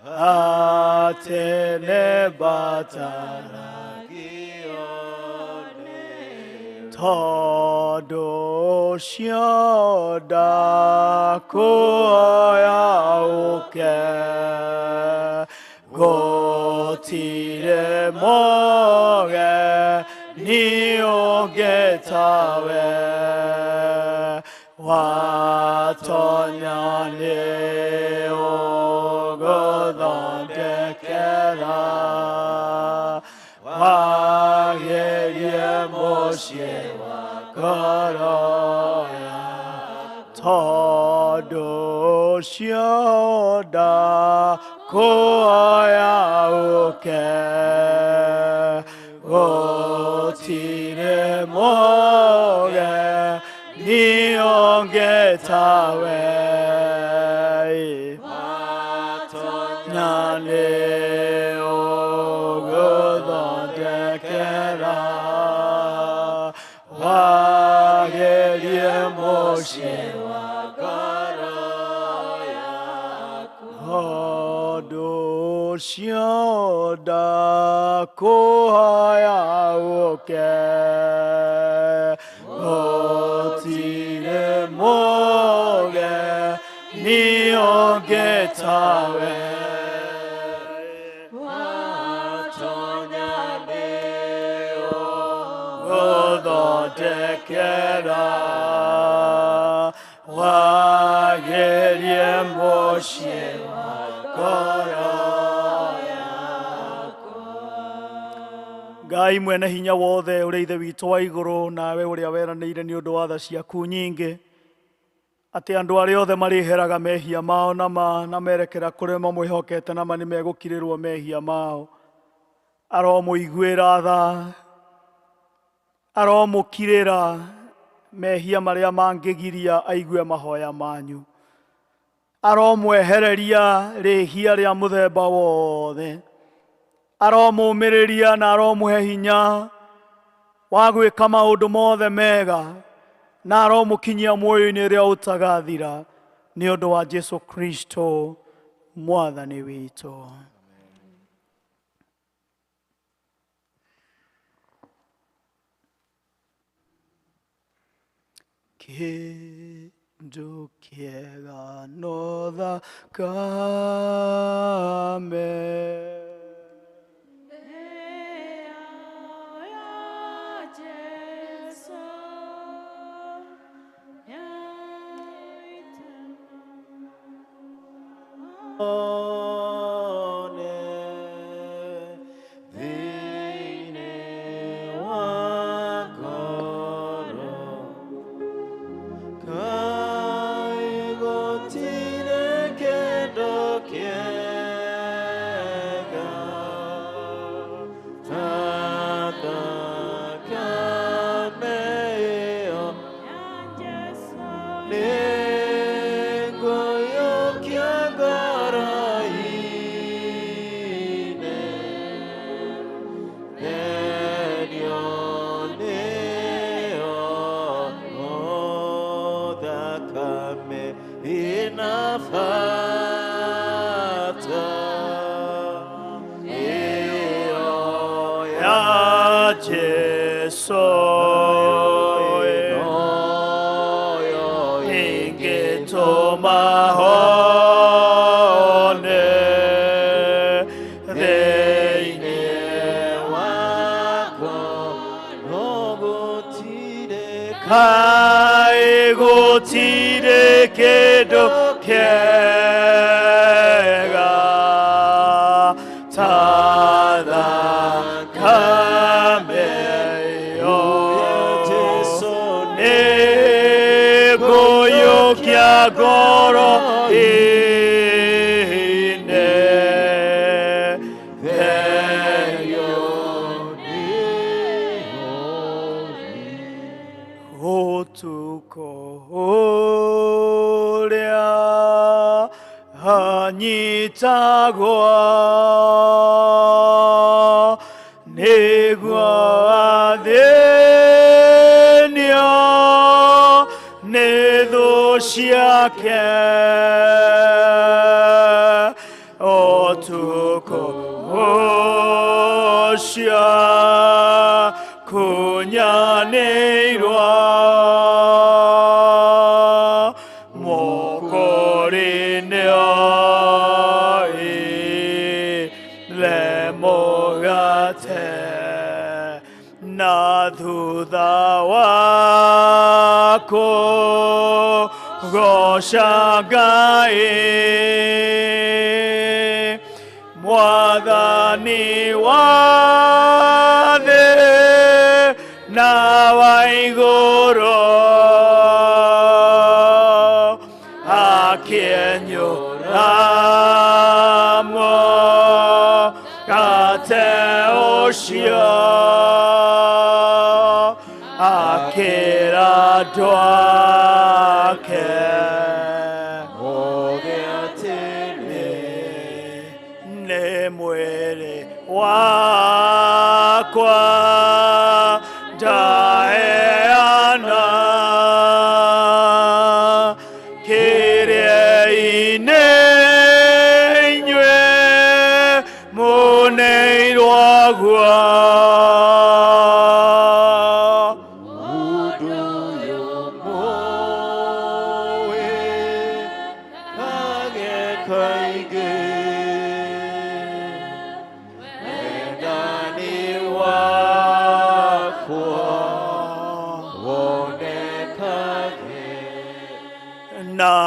atĩ nĩ mbataragio nĩ tondũ ũcio ndakũhoya ũke, gũtirĩ mũgeni ũngĩtawe, watonya nĩ ũgũthondekera, wagĩrie mũciĩ wa ngoro yakwa, tondũ ũcio ndakũhoya ũke, gũtirĩ mũgeni ũngĩtawe, na nĩ ũgũthondekera, wagĩrie mũciĩ wa ngoro yaku, tondũ ũcio ndakũhoya ũke, gũtirĩ mũgeni ũngĩtawe, watonya nĩ Gwĩthondekera wagĩrie mũciĩ wa ngoro yakwa. Ngai mwene hinya wothe ũrĩa Ithe witũ wa igũrũ, nawe ũrĩa weranĩire nĩ ũndũ wa tha ciaku nyingĩ atĩ andũ arĩa othe marĩheraga mehia mao na ma na merekera kũrĩa mamwĩhokete na ma nĩ megũkirĩrwo mehia mao. Aromũiguĩra tha, aromũkirĩra mehia marĩa mangĩgiria aigue mahoya manyu, aromwehereria rĩhia rĩa mũthemba wothe, aromũmĩrĩria na aromũhe hinya wa gwĩka maũndũ mothe mega, na aromũkinyia muoyo-inĩ ũrĩa ũtagathira nĩ ũndũ wa Jesu Kristo mwathani witũ. Kĩndũ kĩega no thakame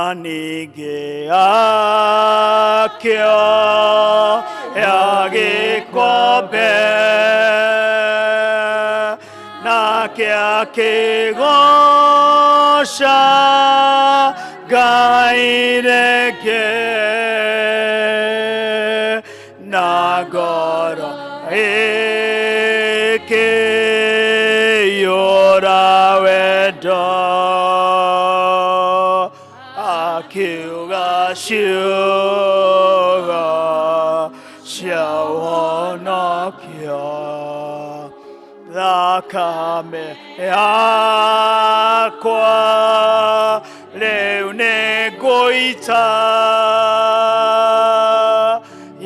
Na ningĩ akĩoya gĩkombe nake akĩgooca Ngai rĩngĩ na ngoro ĩkĩiyũra wendo akiuga ciugo cia ũhonokio thakame yakwa rĩu nĩngũita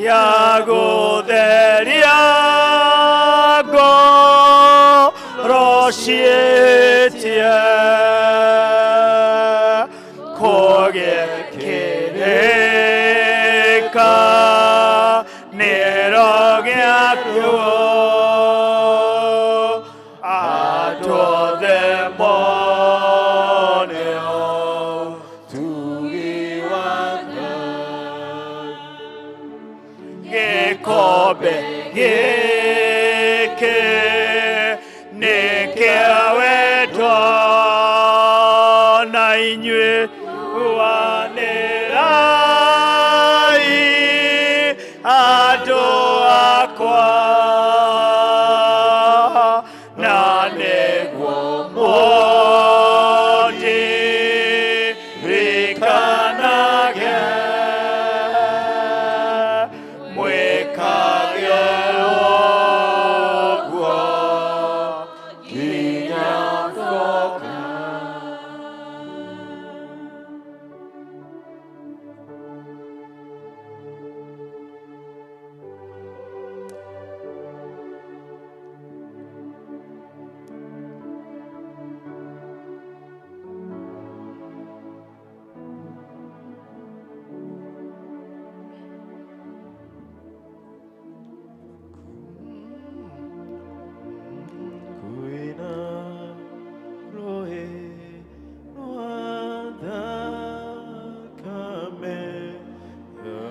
ya gũtheria ngoro ciĩtie kũgĩe kĩrĩkanĩro gĩakuo andũ othe mone ũtugi wa Ngai. Gĩkombe gĩkĩ nĩ kĩa wendo na inyuĩ wanĩrai andũ akwa na nĩguo mũndirikanage mwĩkage ũguo nginya ngoka. Kwĩna rũĩ rwa thakame ya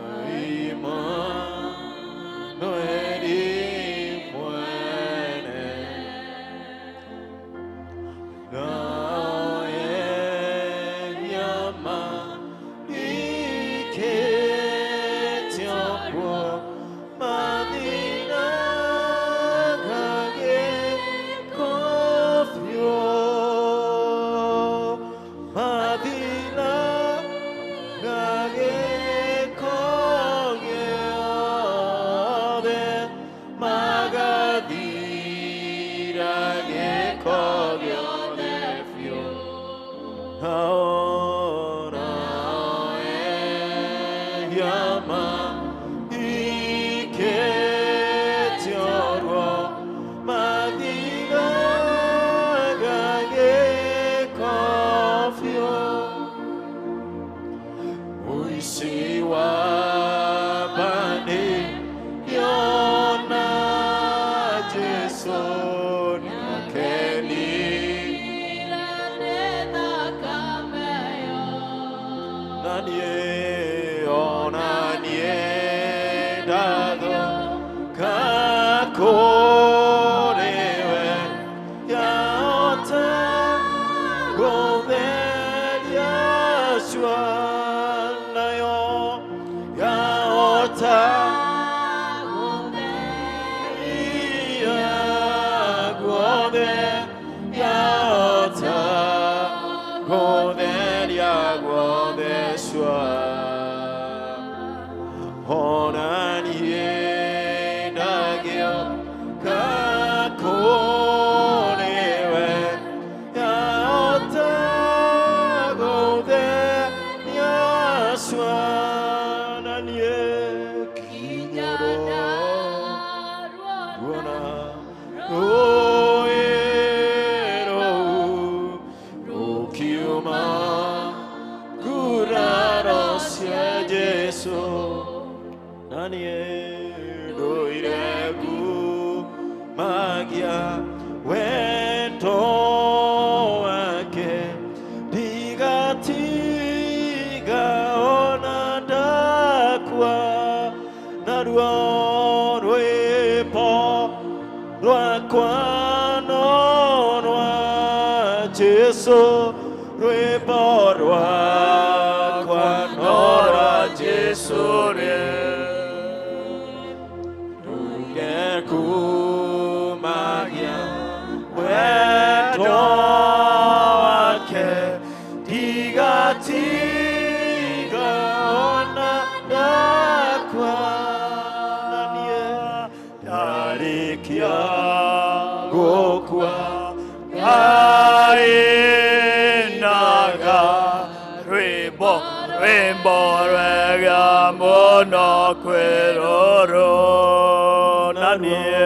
Imanueli mwene. Naye nyama iketio kuo mathĩna gagĩkobio mathĩna gagĩkogĩothe magathira gĩkogĩothe biũ. Wendo wake ndigatiga Rwakwa no rwa Jesu, rwĩmbo rwakwa no rwa Jesu rĩ. Rũngekumagia wendo wake, ndigatiga ona ndakua, na niĩ ndarĩkia gũkua Ngainaga rwĩmbo rwĩmbo rwega mũno kwĩ rũrũ, na niĩ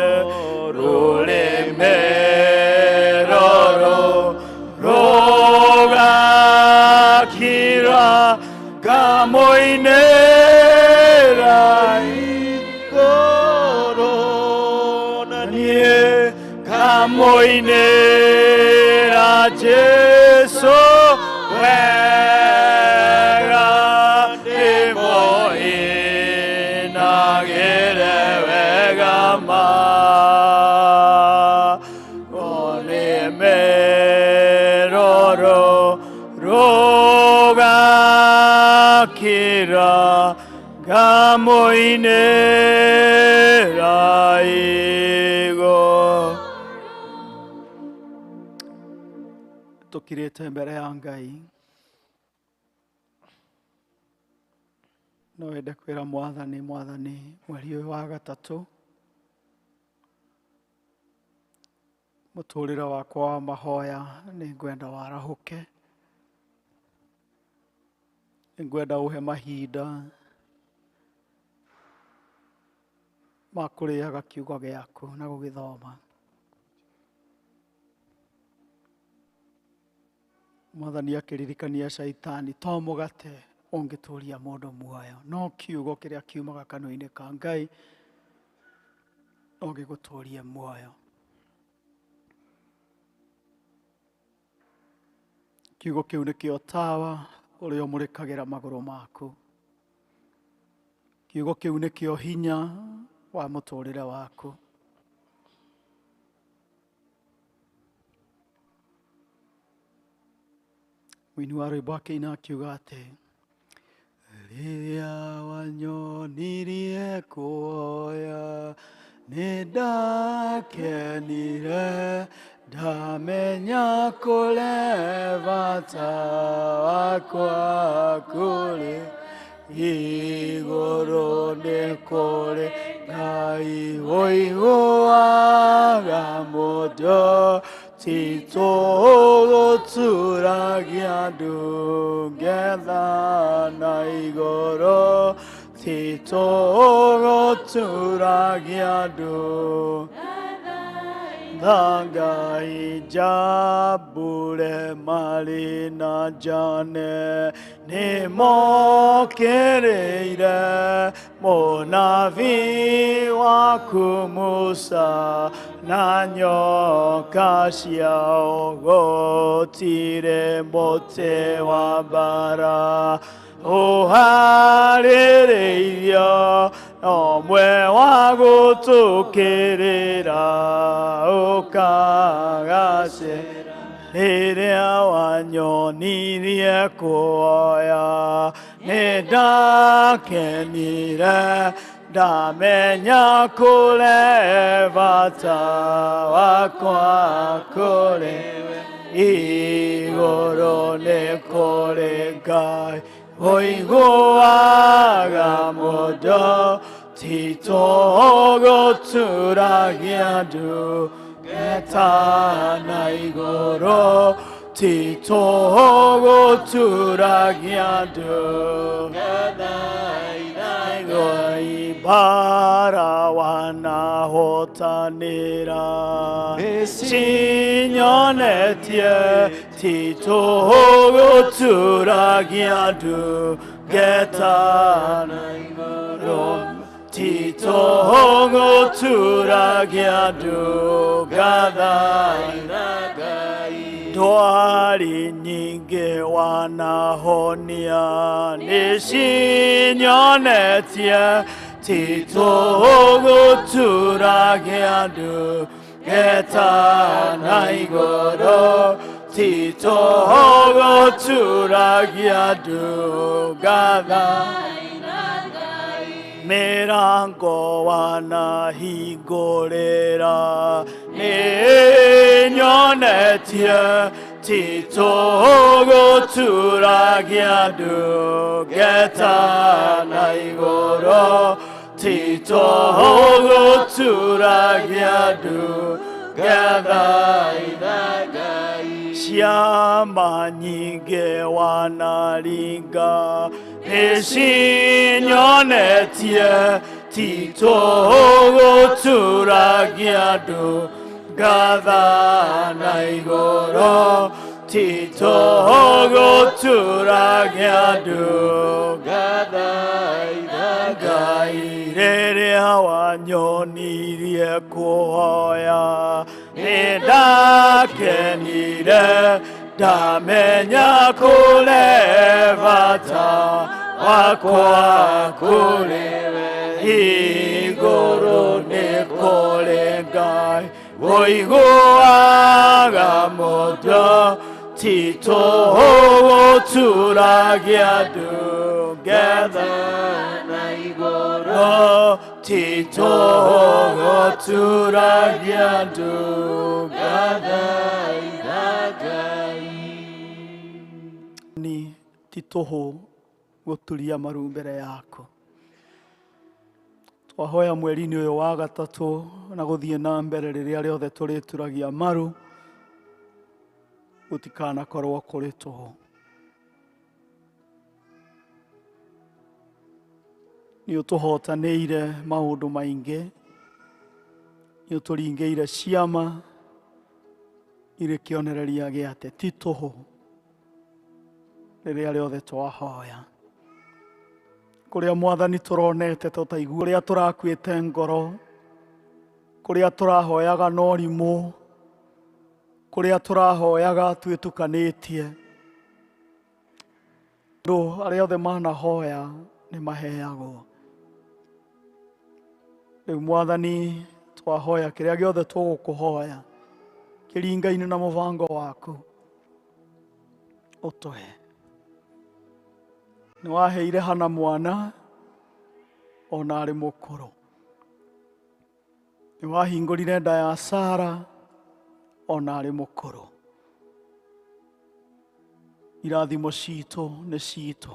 rũrĩmĩ rũrũ rũgakira ngamũinĩra igũrũ, na niĩ ngamũinĩra Jesu wega, ndĩmũinagĩre wega ma rũrĩmĩ rũrũ rũgakira ngamũinĩra igũrũ. Tũkirĩte mbere ya Ngai, no wende kwĩra Mwathani, Mwathani, mweri ũyũ wa gatatũ mũtũrĩre wakwa wa mahoya nĩ ngwenda warahũke, nĩ ngwenda ũhe mahinda ma kũrĩaga kiugo gĩaku na gũgĩthoma. Mwathani akĩririkania Shaitani to mũgate ũngĩtũria mũndũ muoyo, no kiugo kĩrĩa kiumaga kanua-inĩ ka Ngai no gĩgũtũrie muoyo. Kiugo kĩu nĩkĩo tawa ũrĩa ũmũrĩkagĩra magũrũ maku. Kiugo kĩu nĩkĩo hinya wa mũtũrĩre waku. Mũini wa rwĩmbo akĩina akiuga atĩ rĩrĩa wanyonirie kuoya nĩ ndakenire, ndamenya kũrĩ bata wakwa kũrĩ igũrũ nĩ kũrĩ Ngai ũiguaga mũndũ, ti tũgũturagia ndungetha na igũrũ, ti tũgũturagia ndungetha Ngai. Jambure marĩ na Jane nĩ mokĩrĩire mũnabii waku Musa na nyoka ciao, gũtirĩ mũtĩ wa mbara ũharĩrĩirio, no mwe wa gũtũkĩrĩra ũkagacĩra. Rĩrĩa wanyonirie kuoya nĩ ndakenire, ndamenya kũrĩ bata wakwa kũrĩ igũrũ nĩ kũrĩ Ngai ũiguaga mũndũ, ti tũgũturagia ndungata na igũrũ, ti tũgũturagia ndungata na igũrũ. Ibara wanahotanĩra cinyonetie, ti tũgũturagia ndungata na igũrũ, ti tũgũturagia ndungata na Ngai. Ndwari nyingĩ wanahonia nĩ cinyonetie, ti tũgũturagia ndungata ndungeta na igũrũ ti tũhũ gũturagia ndungata mĩrango wanahingũrĩra nĩnyonetie ti tũhũ gũturagia ndungata na igũrũ ti tũhũ gũturagia ndungata ciama nyingĩ wanaringa nĩcinyonetie ti tũhũ gũturagia ndungata na igũrũ ti tũhũ gũturagia ndungata Ngai rĩrĩa wanyonirie kũhoya nĩndakenire ndamenya kũrĩ bata wakwa kũrĩ we igũrũ nĩ kũrĩ Ngai ũiguaga mũndũ ti tũhũ gũturagia ndungata na igũrũ ti tũhũ gũturagia ndungata ni ti tũhũ gũturia maru mbere yaku. Twahoya mweri-inĩ ũyũ wa gatatũ na gũthiĩ na mbere rĩrĩa rĩothe tũrĩturagia maru gũtikanakorwo kũrĩ tũhũ. Nĩ ũtũhotanĩire maũndũ maingĩ, nĩ ũtũringĩire ciama irĩ kĩonereria gĩa atĩ ti tũhũ rĩrĩa rĩothe twahoya. Kũrĩa Mwathani tũronete tũtaigua, kũrĩa tũrakuĩte ngoro, kũrĩa tũrahoyaga na ũrimũ, kũrĩa tũrahoyaga twĩtukanĩtie, andũ arĩa othe manahoya nĩ maheagwo. Rĩu Mwathani twahoya kĩrĩa gĩothe tũgũkũhoya kĩringaine na mũbango waku ũtũhe. Nĩ waheire Hana mwana ona arĩ mũkũrũ, nĩ wahingũrire nda ya Sara ona arĩ mũkũrũ. Irathimo citũ nĩ citũ,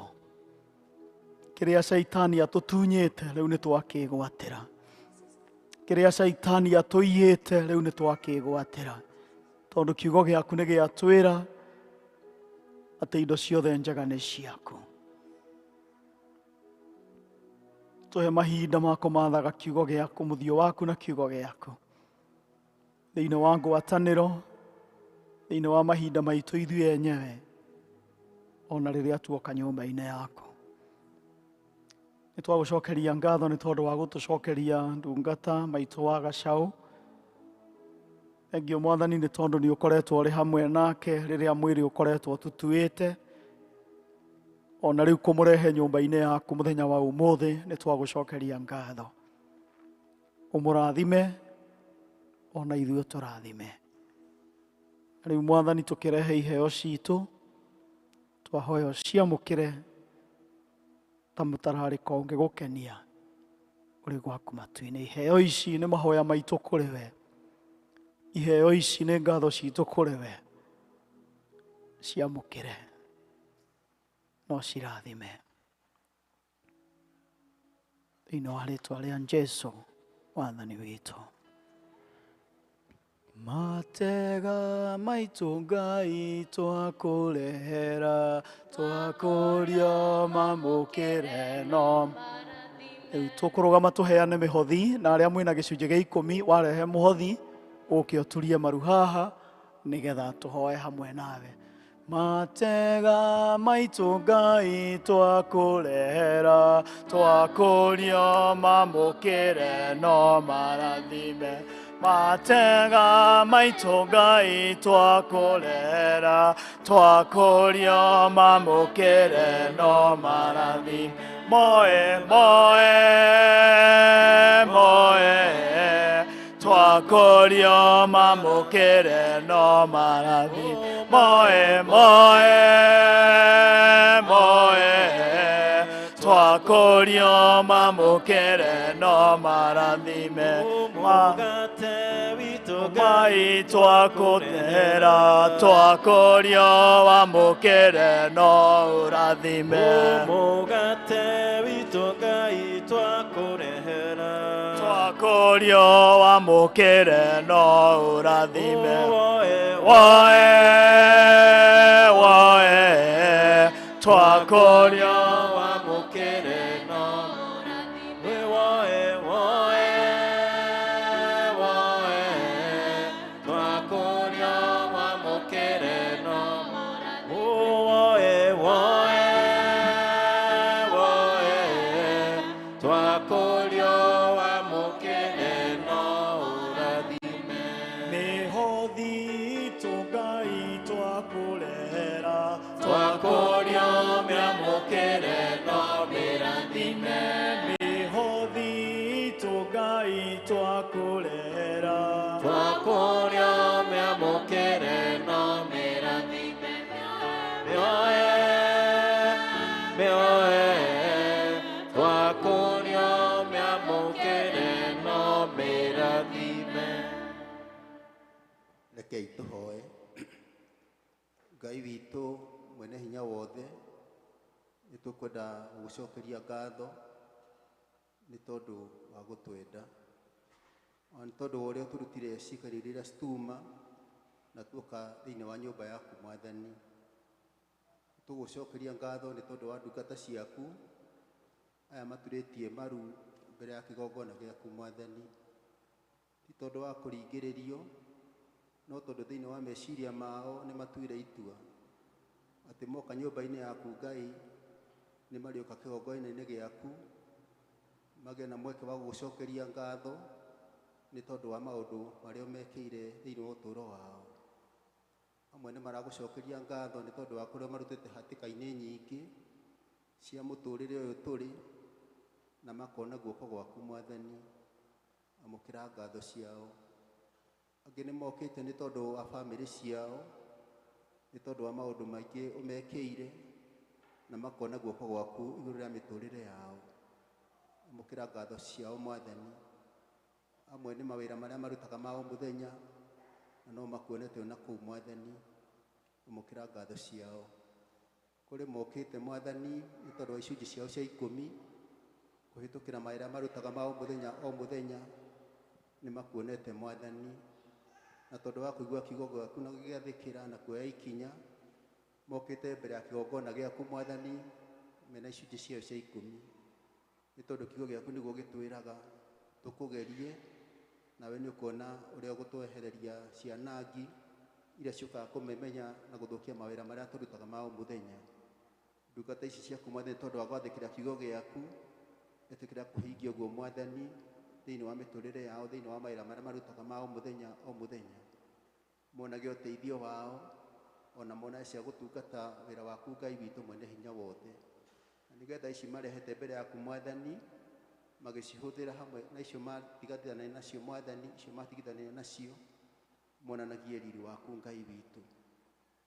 kĩrĩa caitani atũtunyĩte rĩu nĩ twakĩgwatĩra, kĩrĩa caitani atũiyĩte rĩu nĩ twakĩgwatĩra, tondũ kiugo gĩaku nĩ gĩatwĩra atĩ indo ciothe njega nĩ ciaku. Tũhe mahinda ma kũmathaga kiugo gĩaku, mũthio waku na kiugo gĩaku thĩinĩ wa ngwatanĩro, thĩinĩ wa mahinda maitũ ithuĩ enyewe, ona rĩrĩa tuoka nyũmba-inĩ yaku. Nĩ twagũcokeria ngatho nĩ tondũ wa gũtũcokeria ndungata maitũ wa Gacaũ. Thengio Mwathani nĩ tondũ nĩ ũkoretwo ũrĩ hamwe nake rĩrĩa mwĩrĩ ũkoretwo ũtutuĩte, ona rĩu kũmũrehe nyũmba-inĩ yaku mũthenya wa ũmũthĩ nĩ twagũcokeria ngatho. Ũmũrathime ona ithuĩ tũrathime. Rĩu Mwathani tũkĩrehe iheo citũ, twahoya ũciamũkĩre ta mũtararĩko ũngĩgũkenia ũrĩ gwaku matu-inĩ. Iheo ici nĩ mahoya maitũ kũrĩ we, iheo ici nĩ ngatho citũ kũrĩ we, ciamũkĩre no cirathime thĩinĩ wa rĩtwa rĩa Jesũ Mwathani witũ. Matega maitũ Ngai twakũrehera, twakũria mamũkĩre no. Rĩu tũkũrũgama tũheane mĩhothi, na arĩa mwĩna gĩcunjĩ gĩa ikũmi warehe mũhothi ũke ũturie maru haha nĩgetha tũhoe hamwe nawe. Matega maitũ Ngai twakũrehera, twakũria mamũkĩre no marathime. Matega maitũ Ngai twakũrehera, twakũria mamũkĩre no marathime. Moe moe moe Twakorio mamũkĩre no marathi moe moe moe twakorio mamũkĩre no marathime Mũgate witũ Ngai twakũthera twakorio wamũkĩre no ũrathime Mũgate witũ Ngai twakũrehera twakorio wamũkĩre no ũrathime Woe woe woe twakorio wamũkĩre no woe woe woe twakũrio wamũkĩre no woe woe woe twakũrio wamũkĩre no ũrathime mĩhothi itũ Ngai twakũrehera twakũrio mĩamũkĩre no mĩrathime mĩhothi itũ Ngai twakũrehera twakũrio mĩamũkĩre no mĩrathime mĩoe mĩoe twakũrio mĩamũkĩre no mĩrathime. Rekei tũhoe. Ngai witũ mwene hinya wothe, nĩ tũkwenda gũgũcokeria ngatho nĩ tondũ wa gũtwenda, ona nĩ tondũ wa ũrĩa ũtũrutire ciikaro iria cituma na tuoka thĩinĩ wa nyũmba yaku Mwathani. Tũgũcokeria ngatho nĩ tondũ wa ndungata ciaku aya maturĩtie maru mbere ya kĩgongona gĩaku Mwathani, ti tondũ wa kũringĩrĩrio, no tondũ thĩinĩ wa meciria mao nĩ matuire itua atĩ moka nyũmba-inĩ yaku Ngai nĩ marĩũka kĩgongona-inĩ gĩaku magĩe na mweke wa gũgũcokeria ngatho nĩ tondũ wa maũndũ marĩa mekĩire thĩinĩ wa ũtũũro wao. Amwe nĩ maragũcokeria ngatho nĩ tondũ wa kũrĩa marutĩte hatĩka-inĩ nyingĩ cia mũtũrĩre ũyũ tũrĩ, na makona guoko gwaku Mwathani. Amũkĩra ngatho ciao. Angĩ nĩ mokĩte nĩ tondũ wa bamĩrĩ ciao, nĩ tondũ wa maũndũ maingĩ ũmekĩire, na makona guoko gwaku igũrũ rĩa mĩtũrĩre yao. Amũkĩra ngatho ciao Mwathani. Amwe nĩ mawĩra marĩa marutaga ma o mũthenya, na no makuonete ona kũu Mwathani. Amũkĩra ngatho ciao. Kũrĩ mokĩte Mwathani nĩ tondũ wa icunjĩ ciao cia ikũmi, kũhĩtũkĩra mawĩra marutaga ma o mũthenya o mũthenya, nĩ makuonete Mwathani. Na tondũ wa kũigua kiugo gĩaku na gũgĩathĩkĩra na kuoya ikinya, mokĩte mbere ya kĩgongona gĩaku Mwathani mena icunjĩ ciao cia ikũmi, nĩ tondũ kiugo gĩaku nĩguo gĩtwĩraga tũkũgerie, nawe nĩ ũkuona ũrĩa ũgũtwehereria cianangi iria ciũkaga kũmemenya na gũthũkia mawĩra marĩa tũrutaga ma o mũthenya. Ndungata ici ciaku Mwathani, tondũ wa gwathĩkĩra kiugo gĩaku, ĩtĩkĩra kũhingia ũguo Mwathani thĩinĩ wa mĩtũrĩre yao, thĩinĩ wa mawĩra marĩa marutaga ma o mũthenya o mũthenya. Monage ũteithio wao, ona monage cia gũtungata wĩra waku Ngai witũ mwene hinya wothe. Na nĩgetha ici marehete mbere yaku Mwathani, magĩcihũthĩra hamwe na icio matiganithania nacio Mwathani, icio matigithania nacio, monanagie riri waku Ngai witũ,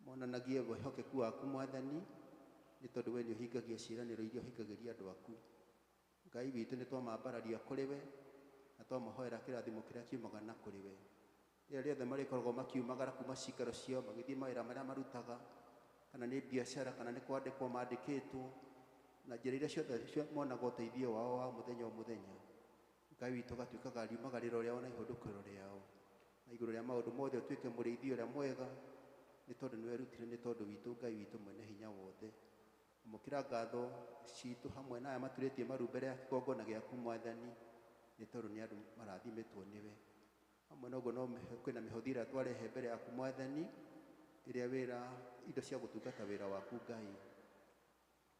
monanagie wĩhokeku waku Mwathani, nĩ tondũ we nĩ ũhingagia ciĩranĩro iria ũhingagĩria andũ aku. Ngai witũ, nĩ twamambararia kũrĩ we na twamahoera kĩrathimo kĩrĩa kiumaga na kũrĩ we. Rĩrĩa rĩothe marĩkoragwo makiumagara kuma ciikaro ciao magĩthiĩ mawĩra marĩa marutaga, kana nĩ biacara, kana nĩ kwandĩkwo mandĩkĩtwo, na njĩra iria ciothe monaga ũteithio wao wa mũthenya o mũthenya, Ngai witũ gatuĩkaga riumagarĩro rĩao na ihũndũkĩro rĩao, na igũrũ rĩa maũndũ mothe ũtuĩke mũrĩithi ũrĩa mwega, nĩ tondũ nĩ werutire nĩ tondũ witũ Ngai witũ mwene hinya wothe. Amũkĩra ngatho citũ hamwe na aya maturĩtie maru mbere ya kĩgongona gĩaku Mwathani, nĩ tondũ nĩ andũ marathimĩtwo nĩwe. Hamwe na ũguo no kwĩna mĩhothi ĩrĩa twarehe mbere yaku Mwathani, ĩrĩa wĩra indo cia gũtungata wĩra waku Ngai,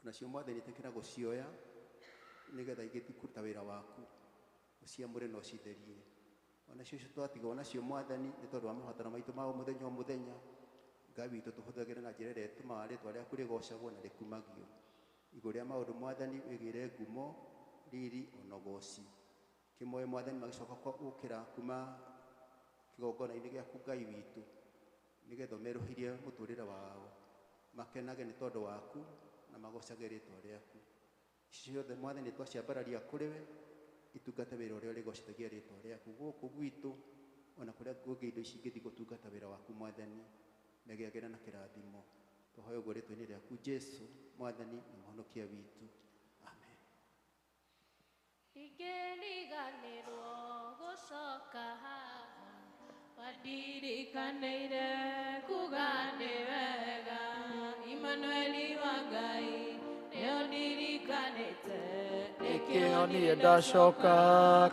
onacio Mwathani ĩtĩkĩra gũcioya nĩgetha igĩthiĩ kũruta wĩra waku, ũciamũre na ũcitherie. Onacio icio twatigwo nacio Mwathani nĩ tondũ wa mabataro maitũ ma o mũthenya o mũthenya, Ngai witũ tũhũthagĩre na njĩra ĩrĩa ĩtũmaga rĩtwa rĩaku rĩgocagwo na rĩkumagio. Igũrũ rĩa maũndũ Mwathani wĩgĩre ngumo, riri ona ũgoci. Kĩmoe Mwathani magĩcoka gũkĩra kuma Kĩgongona-inĩ gĩaku Ngai witũ, nĩgetha ũmerũhirie mũtũrĩre wao, makenage nĩ tondũ waku na magocage rĩtwa rĩaku. Ici ciothe Mwathani twaciambararia kũrĩ we, itungate wĩra ũrĩa ũrĩgocithagia rĩtwa rĩaku gũkũ gwitũ, ona kũrĩa kũngĩ indo ici ingĩthiĩ gũtungata wĩra waku Mwathani, megĩagĩre na kĩrathimo. Tũhoe ũguo rĩtwa-inĩ rĩaku Jesu, Mwathani na Mũhonokia witũ. Amen. Ndingĩriganĩrwo gũcoka haha, Wandirikanĩire kuga nĩ wega, Imanueli wa Ngai nĩũndirikanĩte, Nĩkĩo niĩ ndacoka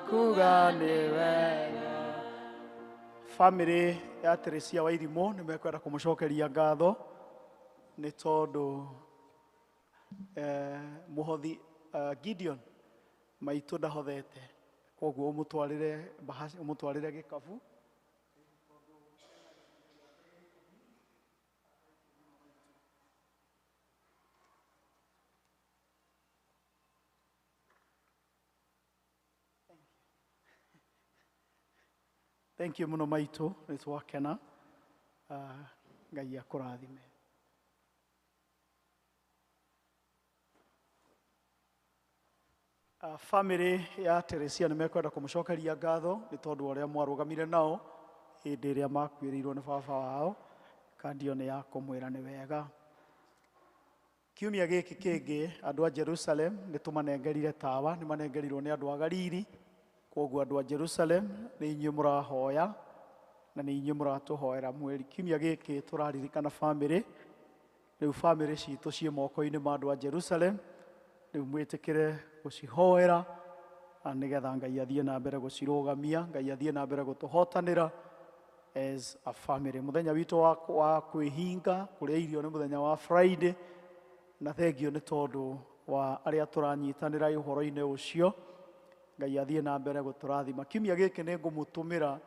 kuga nĩ wega. Famĩlĩ ya Teresia wa Irimũ nĩ mekwenda kũmũcokeria ngatho nĩ tondũ mũhothi Gideon maitũ ndahothete, koguo ũmũtwarĩre bahasha, ũmũtwarĩre gĩkabu. Thank you mũno maitũ, nĩ twakena. Ngai akũrathime. Famĩlĩ ya Teresia nĩ mekwenda kũmũcokeria ngatho nĩ tondũ wa ũrĩa mwarũgamire nao hĩndĩ ĩrĩa makuĩrĩirwo nĩ baba wao. Kandi ĩyo nĩ ya kũmwĩra nĩ wega. Kiumia gĩkĩ kĩngĩ andũ a Jerusalem nĩ tũmanengerire tawa, nĩ manengerirwo nĩ andũ a Galili. Koguo andũ a Jerusalem nĩ inyuĩ mũrahoya na nĩ inyuĩ mũratũhoera mweri. Kiumia gĩkĩ tũraririkana famĩlĩ. Rĩu famĩlĩ citũ ciĩ moko-inĩ ma andũ a Jerusalem. Rĩu mwĩtĩkĩre gũcihoera nĩgetha Ngai athiĩ na mbere gũcirũgamia, Ngai athiĩ na mbere gũtũhotanĩra as a family. Mũthenya witũ wa kwĩhinga kũrĩa irio nĩ mũthenya wa Friday, na thengio nĩ tondũ wa arĩa tũranyitanĩra ũhoro-inĩ ũcio. Ngai athiĩ na mbere gũtũrathima. Kiumia gĩkĩ nĩ ngũmũtũmĩra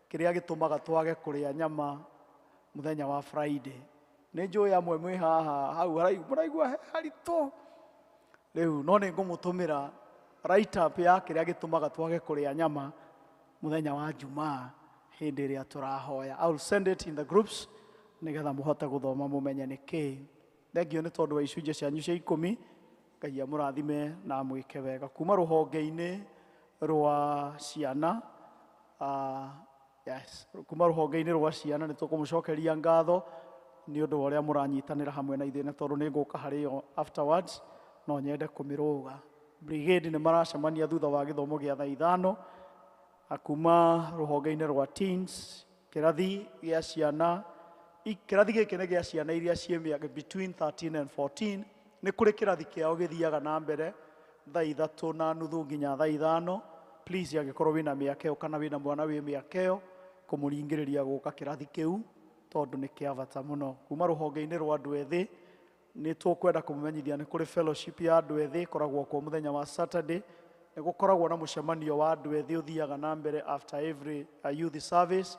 kĩrĩa gĩtũmaga twage kũrĩa nyama mũthenya wa Friday. Nĩ njũĩ amwe mwĩ haha hau mũraigua he haritũ rĩu, no nĩ ngũmũtũmĩra write up ya kĩrĩa gĩtũmaga twage kũrĩa nyama mũthenya wa Jumaa hĩndĩ ĩrĩa tũrahoya. I will send it in the groups nĩgetha mũhote gũthoma mũmenye nĩ kĩĩ. Thengio nĩ tondũ wa icunjĩ cianyu cia ikũmi. Ngai amũrathime na amwĩke wega. Kuma rũhonge-inĩ rwa ciana, yes, kuma rũhonge-inĩ rwa ciana nĩ tũkũmũcokeria ngatho nĩ ũndũ wa ũrĩa mũranyitanĩra hamwe na ithuĩ, na tondũ nĩ ngũka harĩ yo afterwards, no nyende kũmĩrũga. Brigade nĩ maracemania thutha wa gĩthomo gĩa thaa ithano. Kuma rũhonge-inĩ rwa teens, kĩrathi gĩa ciana, kĩrathi gĩkĩ nĩ gĩa ciana iria ciĩ mĩaka between 13 and 14. Nĩ kũrĩ kĩrathi kĩao gĩthiaga na mbere thaa ithatũ na nuthu nginya thaa ithano. Please, angĩkorwo wĩna mĩaka ĩyo kana wĩna mwana wĩ mĩaka ĩyo, kũmũringĩrĩria gũka kĩrathi kĩu tondũ nĩ kĩa bata mũno. Kuma rũhonge-inĩ rwa andũ ethĩ nĩ tũkwenda kũmũmenyithia nĩ kũrĩ fellowship ya andũ ethĩ ĩkoragwo kuo mũthenya wa Saturday. Nĩ gũkoragwo na mũcemanio wa andũ ethĩ ũthiaga na mbere after every youth service,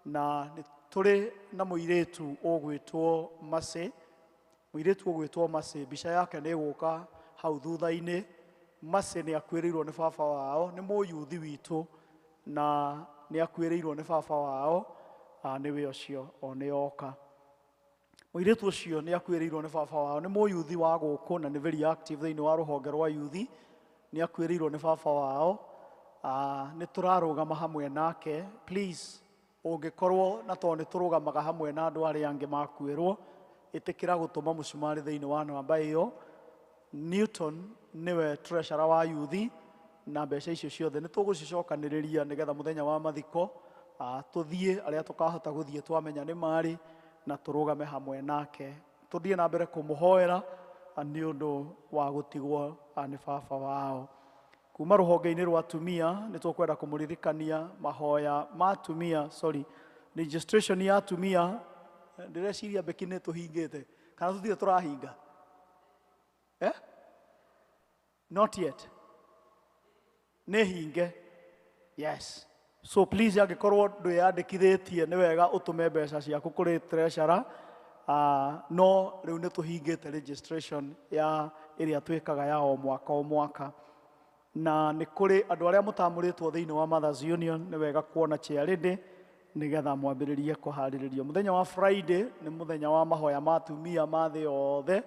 na nĩ tũrĩ na mũirĩtu ũgwĩtwo Mercy. Mũirĩtu ũgwĩtwo Mercy, mbica yake nĩ ĩgũka hau thutha-inĩ. Mercy nĩ akuĩrĩirwo nĩ baba wao, nĩ mũyuthi witũ na nĩ akuĩrĩirwo nĩ baba wao, nĩwe ũcio o nĩ oka. Mũirĩtu ũcio nĩ akuĩrĩirwo nĩ baba wao, nĩ mũyuthi wa gũkũ na nĩ very active thĩinĩ wa rũhonge rwa yuthi. Nĩ akuĩrĩirwo nĩ baba wao, nĩ tũrarũgama hamwe nake. Please, ũngĩkorwo na tondũ nĩ tũrũgamaga hamwe na andũ arĩa angĩ makuĩrwo, ĩtĩkĩra gũtũma mũcumarĩ thĩinĩ wa namba ĩyo. Newton nĩwe treasurer wa yuthi, na mbeca icio ciothe nĩ tũgũcicokanĩrĩria nĩgetha mũthenya wa mathiko, tũthiĩ arĩa tũkahota gũthiĩ twamenya nĩ marĩ, na tũrũgame hamwe nake. Tũthiĩ na mbere kũmũhoera nĩ ũndũ wa gũtigwo nĩ baba wao. Kuma rũhonge-inĩ rwa atumia nĩ tũkwenda kũmũririkania mahoya ma atumia, sorry, registration ya atumia. Ndĩreciria Beki nĩ tũhingĩte kana tũtirĩ tũrahinga? Not yet. Nĩ hinge. Yes. So please, angĩkorwo ndwĩyandĩkithĩtie nĩ wega ũtũme mbeca ciaku kũrĩ treasurer. No rĩu nĩ tũhingĩte registration ya ĩrĩa twĩkaga ya o mwaka o mwaka. Na nĩ kũrĩ andũ arĩa mũtamũrĩtwo thĩinĩ wa Mothers Union, nĩ wega kuona chair lady nĩgetha mwambĩrĩrie kũharĩrĩrio. Mũthenya wa Friday nĩ mũthenya wa mahoya ma atumia ma thĩ yothe,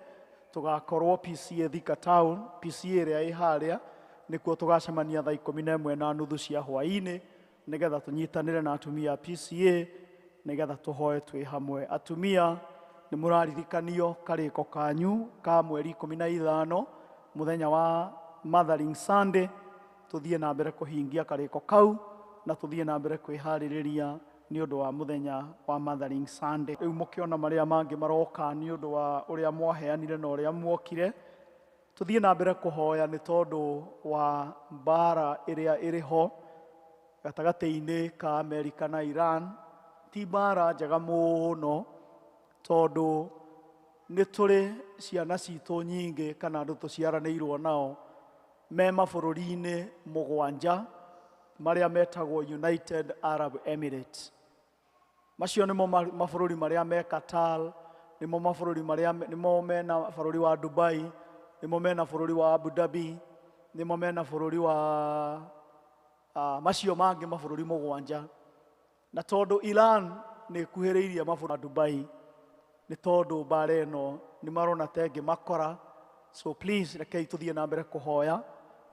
tũgakorwo PCA Thika Town, PCA ĩrĩa ĩ harĩa nĩkuo tũgacemania thaa 11:30 cia hwaĩ-inĩ nĩgetha tũnyitanĩre na atumia a PCA nĩgetha tũhoe twĩ hamwe. Atumia nĩ mũraririkanio karĩko kanyu ka mweri 15 mũthenya wa Mothering Sunday, tũthiĩ na mbere kũhingia karĩko kau na tũthiĩ na mbere kwĩharĩrĩria nĩ ũndũ wa mũthenya wa Mothering Sunday. Rĩu mũkĩona marĩa mangĩ maroka nĩ ũndũ wa ũrĩa mwaheanire na ũrĩa muokire, tũthiĩ na mbere kũhoya nĩ tondũ wa mbara ĩrĩa ĩrĩ ho gatagatĩ-inĩ ka Amerika na Iran. Ti mbara njega mũno tondũ nĩ tũrĩ ciana citũ nyingĩ kana andũ tũciaranĩirwo nao me mabũrũri-inĩ 7 marĩa metagwo United Arab Emirates. Macio nĩmo mabũrũri marĩa me Qatar, nĩmo mabũrũri marĩa nĩmo mena bũrũri wa Dubai, nĩmo mena bũrũri wa Abu Dhabi, nĩmo mena bũrũri wa macio mangĩ mabũrũri 7. Na tondũ Iran nĩ ĩkuhĩrĩirie mabũrũri wa Dubai, nĩ tondũ mbara ĩno nĩ marona ta ĩngĩ makora. So please rekei tũthiĩ na mbere kũhoya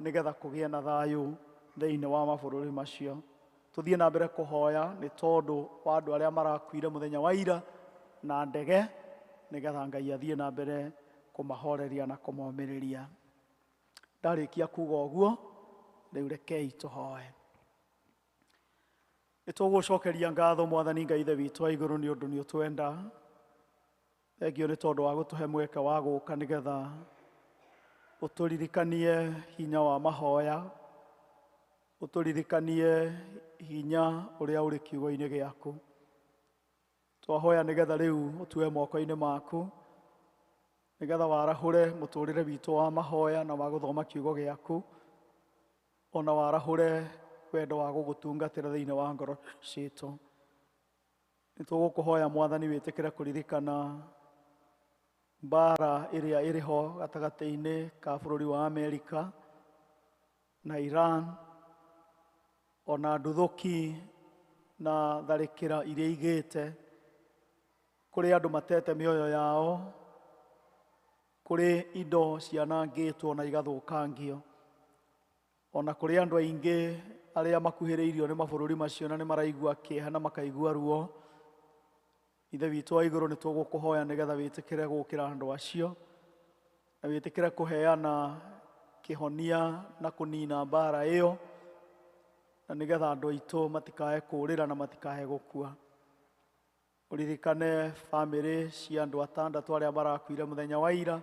nĩgetha kũgĩe na thayũ thĩinĩ wa mabũrũri macio. Tũthiĩ na mbere kũhoya nĩ tondũ wa andũ arĩa marakuire mũthenya wa ira na ndege, nĩgetha Ngai athiĩ na mbere kũmahoreria na kũmomĩrĩria. Ndarĩkia kuga ũguo, rĩu rekei tũhoe. Nĩ tũgũcokeria ngatho Mwathani Ngai Ithe witũ wa igũrũ nĩ ũndũ nĩ ũtwenda. Thengio nĩ tondũ wa gũtũhe mweke wa gũka nĩgetha ũtũririkanie hinya wa mahoya, ũtũririkanie hinya ũrĩa ũrĩ kiugo-inĩ gĩaku. Twahoya nĩgetha rĩu ũtue moko-inĩ maku, nĩgetha warahũre mũtũrĩre witũ wa mahoya na wa gũthoma kiugo gĩaku, ona warahũre wendo wa gũgũtungatĩra thĩinĩ wa ngoro citũ. Nĩ tũgũkũhoya Mwathani wĩtĩkĩre kũririkana mbara ĩrĩa ĩrĩ ho gatagatĩ-inĩ ka bũrũri wa Amerika na Iran, ona nduthũki na tharĩkĩra iria igĩte, kũrĩ andũ matete mĩoyo yao, kũrĩ indo cianangĩtwo na igathũkangio, ona kũrĩ andũ aingĩ arĩa makuhĩrĩirio nĩ mabũrũri macio na nĩ maraigua kĩeha na makaigua ruo. Ithe witũ wa igũrũ nĩ tũgũkũhoya nĩgetha wĩtĩkĩre gũkĩra andũ acio na wĩtĩkĩre kũheana kĩhonia na kũnina mbara ĩyo, na nĩgetha andũ aitũ matikae kũũrĩra na matikae gũkua. Ũririkane bamĩrĩ cia andũ 6 arĩa marakuire mũthenya wa ira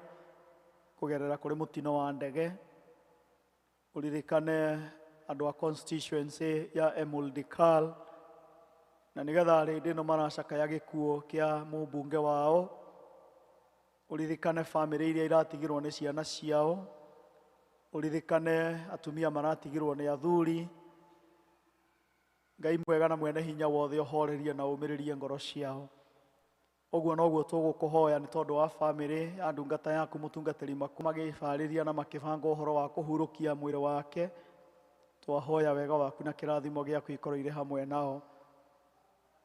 kũgerera kũrĩ mũtino wa ndege. Ũririkane andũ a constituency ya Emuldikal, na nĩgetha rĩndĩ ĩno maracakaya gĩkuũ kĩa mũmbunge wao. Ũririkane bamĩrĩ iria iratigirwo nĩ ciana ciao, ũririkane atumia maratigirwo nĩ athuri. Ngai mwega na mwene hinya wothe ũhorerie na ũmĩrĩrie ngoro ciao. Ũguo noguo tũgũkũhoya nĩ tondũ wa bamĩrĩ ya ndungata yaku mũtungatĩri maku magĩbarĩria na makĩbanga ũhoro wa kũhurũkia mwĩrĩ wake. Twahoya wega waku na kĩrathimo gĩaku ikorwo irĩ hamwe nao.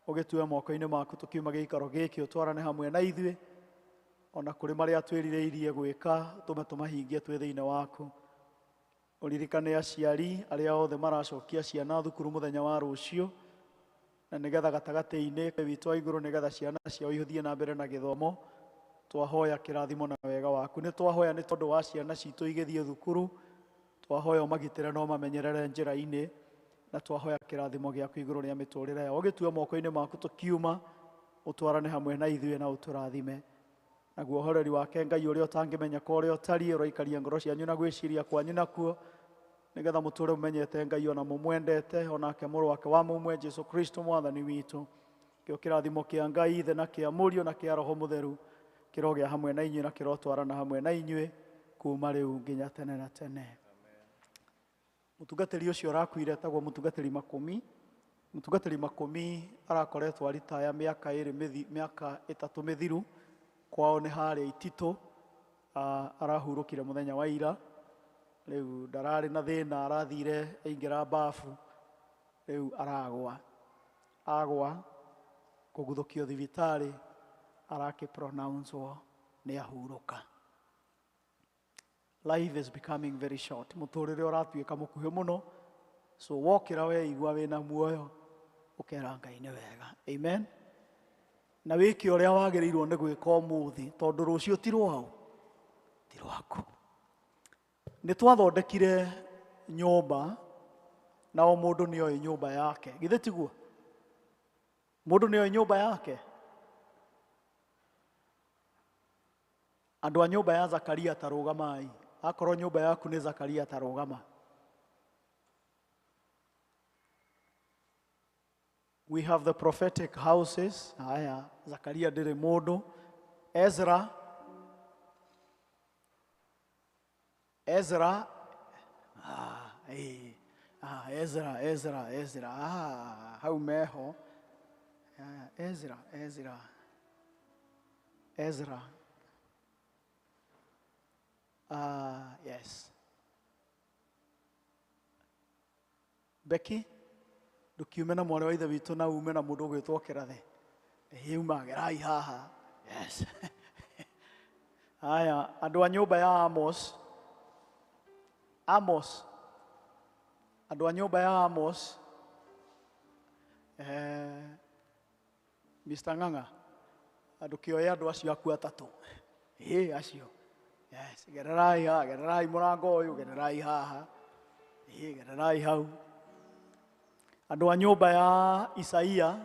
Ũgĩtue moko-inĩ maku tũkiuma gĩikaro gĩkĩ, ũtwarane hamwe na ithuĩ, ona kũrĩ marĩa twĩrirĩirie gwĩka, tũme tũmahingie twĩ thĩinĩ waku. Ũririkane aciari arĩa othe maracokia ciana thukuru mũthenya wa rũciũ, na nĩgetha gatagatĩ-inĩ witũ wa igũrũ nĩgetha ciana ciao ithiĩ na mbere na gĩthomo. Twahoya kĩrathimo na wega waku. Nĩ twahoya nĩ tondũ wa ciana citũ igĩthiĩ thukuru, twahoya ũmagitĩre na ũmamenyerere njĩra-inĩ, na twahoya kĩrathimo gĩaku igũrũ rĩa mĩtũrĩre yao. Ũgĩtue moko-inĩ maku tũkiuma, ũtwarane hamwe na ithuĩ na ũtũrathime. Naguo ũhoreri wake Ngai ũrĩa ũtangĩmenya ko ũrĩa ũtariĩ, ũroikaria ngoro cianyu na gwĩciria kwanyu nakuo, nĩgetha mũtũre mũmenyete Ngai ona mũmwendete, onake mũrũ wake wa mũmwe Jesũ Kristo Mwathani witũ. Kĩo kĩrathimo kĩa Ngai Ithe na kĩa Mũriũ na kĩa Roho Mũtheru kĩrogĩa hamwe na inyuĩ na kĩrotwarana hamwe na inyuĩ kuma rĩu nginya tene na tene. Mũtungatĩri ũcio ũrakuire etagwo mũtungatĩri Makũmi. Mũtungatĩri Makũmi arakoretwo aritaya mĩaka ĩrĩ mĩaka 3 mĩthiru. Kwao nĩ harĩa Ititũ, arahurũkire mũthenya wa ira. Rĩu ndararĩ na thĩna, arathire aingĩra bafu, rĩu aragwa. Agwa kũguthũkio thibitarĩ arakĩ pronounce nĩ ahurũka. Life is becoming very short. Mũtũrĩre ũratuĩka mũkuhĩ mũno. So wokĩra weigua wĩna muoyo ũkera Ngai nĩ wega. Amen. Na wĩke ũrĩa wagĩrĩirwo nĩ gwĩka ũmũthĩ tondũ rũciũ ti rwao, ti rwaku. Nĩ twathondekire nyũmba na o mũndũ nĩ oĩ nyũmba yake. Githĩ tiguo? Mũndũ nĩ oĩ nyũmba yake. Andũ a nyũmba ya Zakaria ta rũgamai. Akorwo nyũmba yaku nĩ Zakaria ta rũgama. We have the prophetic houses. Haya, Zakaria ndĩrĩ mũndũ. Ezra. Ezra. Ezra, Ezra, Ezra. Hau meho. Ezra, Ezra. Ezra. Yes. Becky, ndukiume na mwarĩ wa ithe witũ na ume na mũndũ ũgwĩtwo Kĩrathe. Ĩĩ, haha. Yes. Haya, andũ a nyũmba ya Amos. Amos. Andũ a nyũmba ya Amos. Mr. Ng'ang'a, ndũkĩoye andũ acio aku atatũ. Ĩĩ, acio. Yes, gererai haha, gererai mũrango ũyũ, gererai haha. Ĩĩ, gererai hau. Andũ a nyũmba ya Isaia.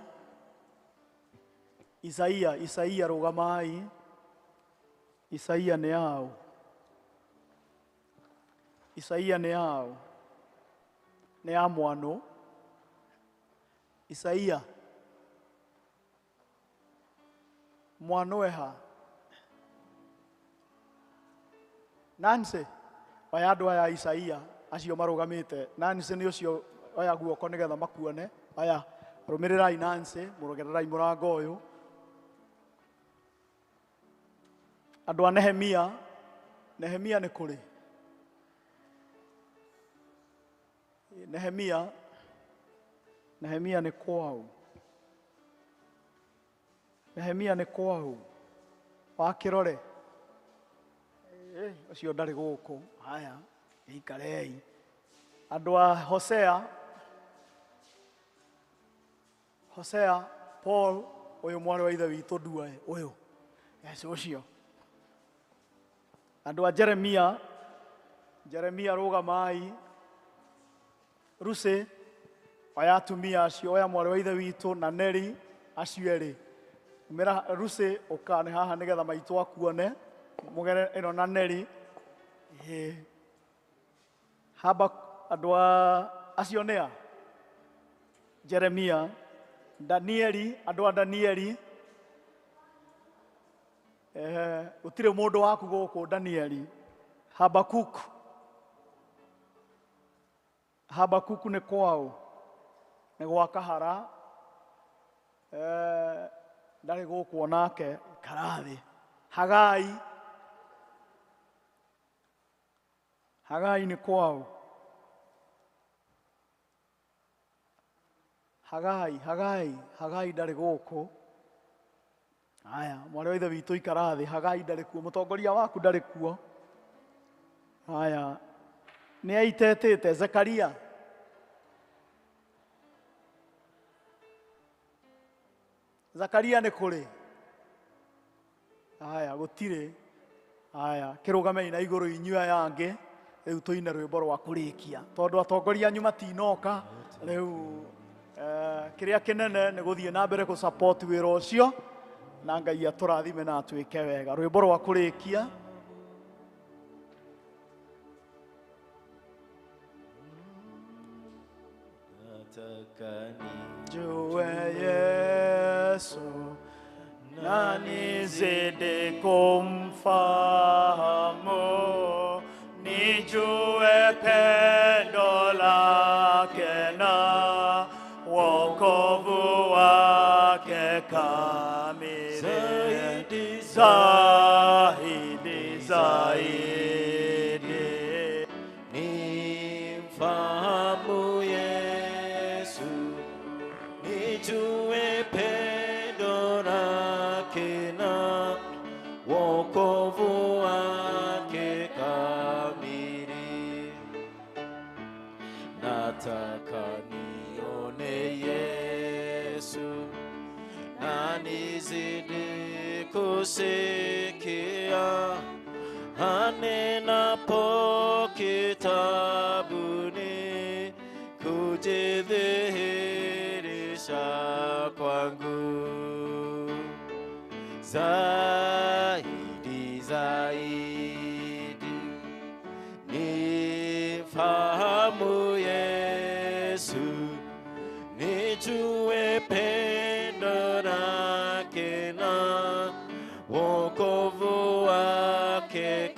Isaia, Isaia rũgamai. Isaia nĩ aũ? Isaia nĩ aũ? Nĩ a mwanũ. Isaia. Mwanũ eha? Nancy, oya andũ aya Isaia acio marũgamĩte. Nancy nĩ ũcio oya guoko nĩgetha makuone. Aya, rũmĩrĩrai Nancy, mũrogererai mũrango ũyũ. Andũ a Nehemia, Nehemia nĩ kũrĩ? Nehemia, Nehemia nĩ kwao? Nehemia nĩ kwao? Wakĩrore? Ũcio ndarĩ gũkũ. Haya, ikarei. Andũ a Hosea, Hosea, Paul, ũyũ mwarĩ wa ithe witũ Ndua, ũyũ. Yes, ũcio. Andũ a Jeremia, Jeremia rũgamai. Rusi, oya atumia acio, oya mwarĩ wa ithe witũ na Neri, acio erĩ. Umĩra Rusi, ũka nĩ haha nĩgetha maitũ akuone. Mũgere ĩno na Neri. Haba andũ a acio nĩ a? Jeremia, Danieli, andũ a Danieli. Gũtirĩ mũndũ waku gũkũ Danieli. Habakuk. Habakuku nĩ kwao? Nĩ gwa Kahara. Ndarĩ gũkũ onake, ikara thĩ. Hagai. Hagai nĩ kwao? Hagai, Hagai, Hagai ndarĩ gũkũ. Haya, mwarĩ wa ithe witũ ikara thĩ. Hagai ndarĩ kuo, mũtongoria waku ndarĩ kuo. Haya, nĩ aitetĩte. Zekaria. Zakaria nĩ kũrĩ? Haya, gũtirĩ. Haya, kĩrũgamei na igũrũ inyuĩ aya angĩ. Rĩu tũine rwĩmbo rwa kũrĩkia tondũ atongoria anyu matinoka. Rĩu kĩrĩa kĩnene nĩ gũthiĩ na mbere kũ support wĩra ũcio na Ngai atũrathime na atwĩke wega. Rwĩmbo rwa kũrĩkia. Jue Yesu na nizidi kumfahamu, nijue pendo lake na wokovu wake kamili. Zaidi, zaidi, zaidi. Nimfahamu Yesu, nijue pendo lake na wokovu wake kamili. Nataka nione Yesu na nizidi kusikia anenapo kitabuni kujidhihirisha kwangu zaidi zaidi nifahamu Yesu, nijue pendo lake na wokovu wake.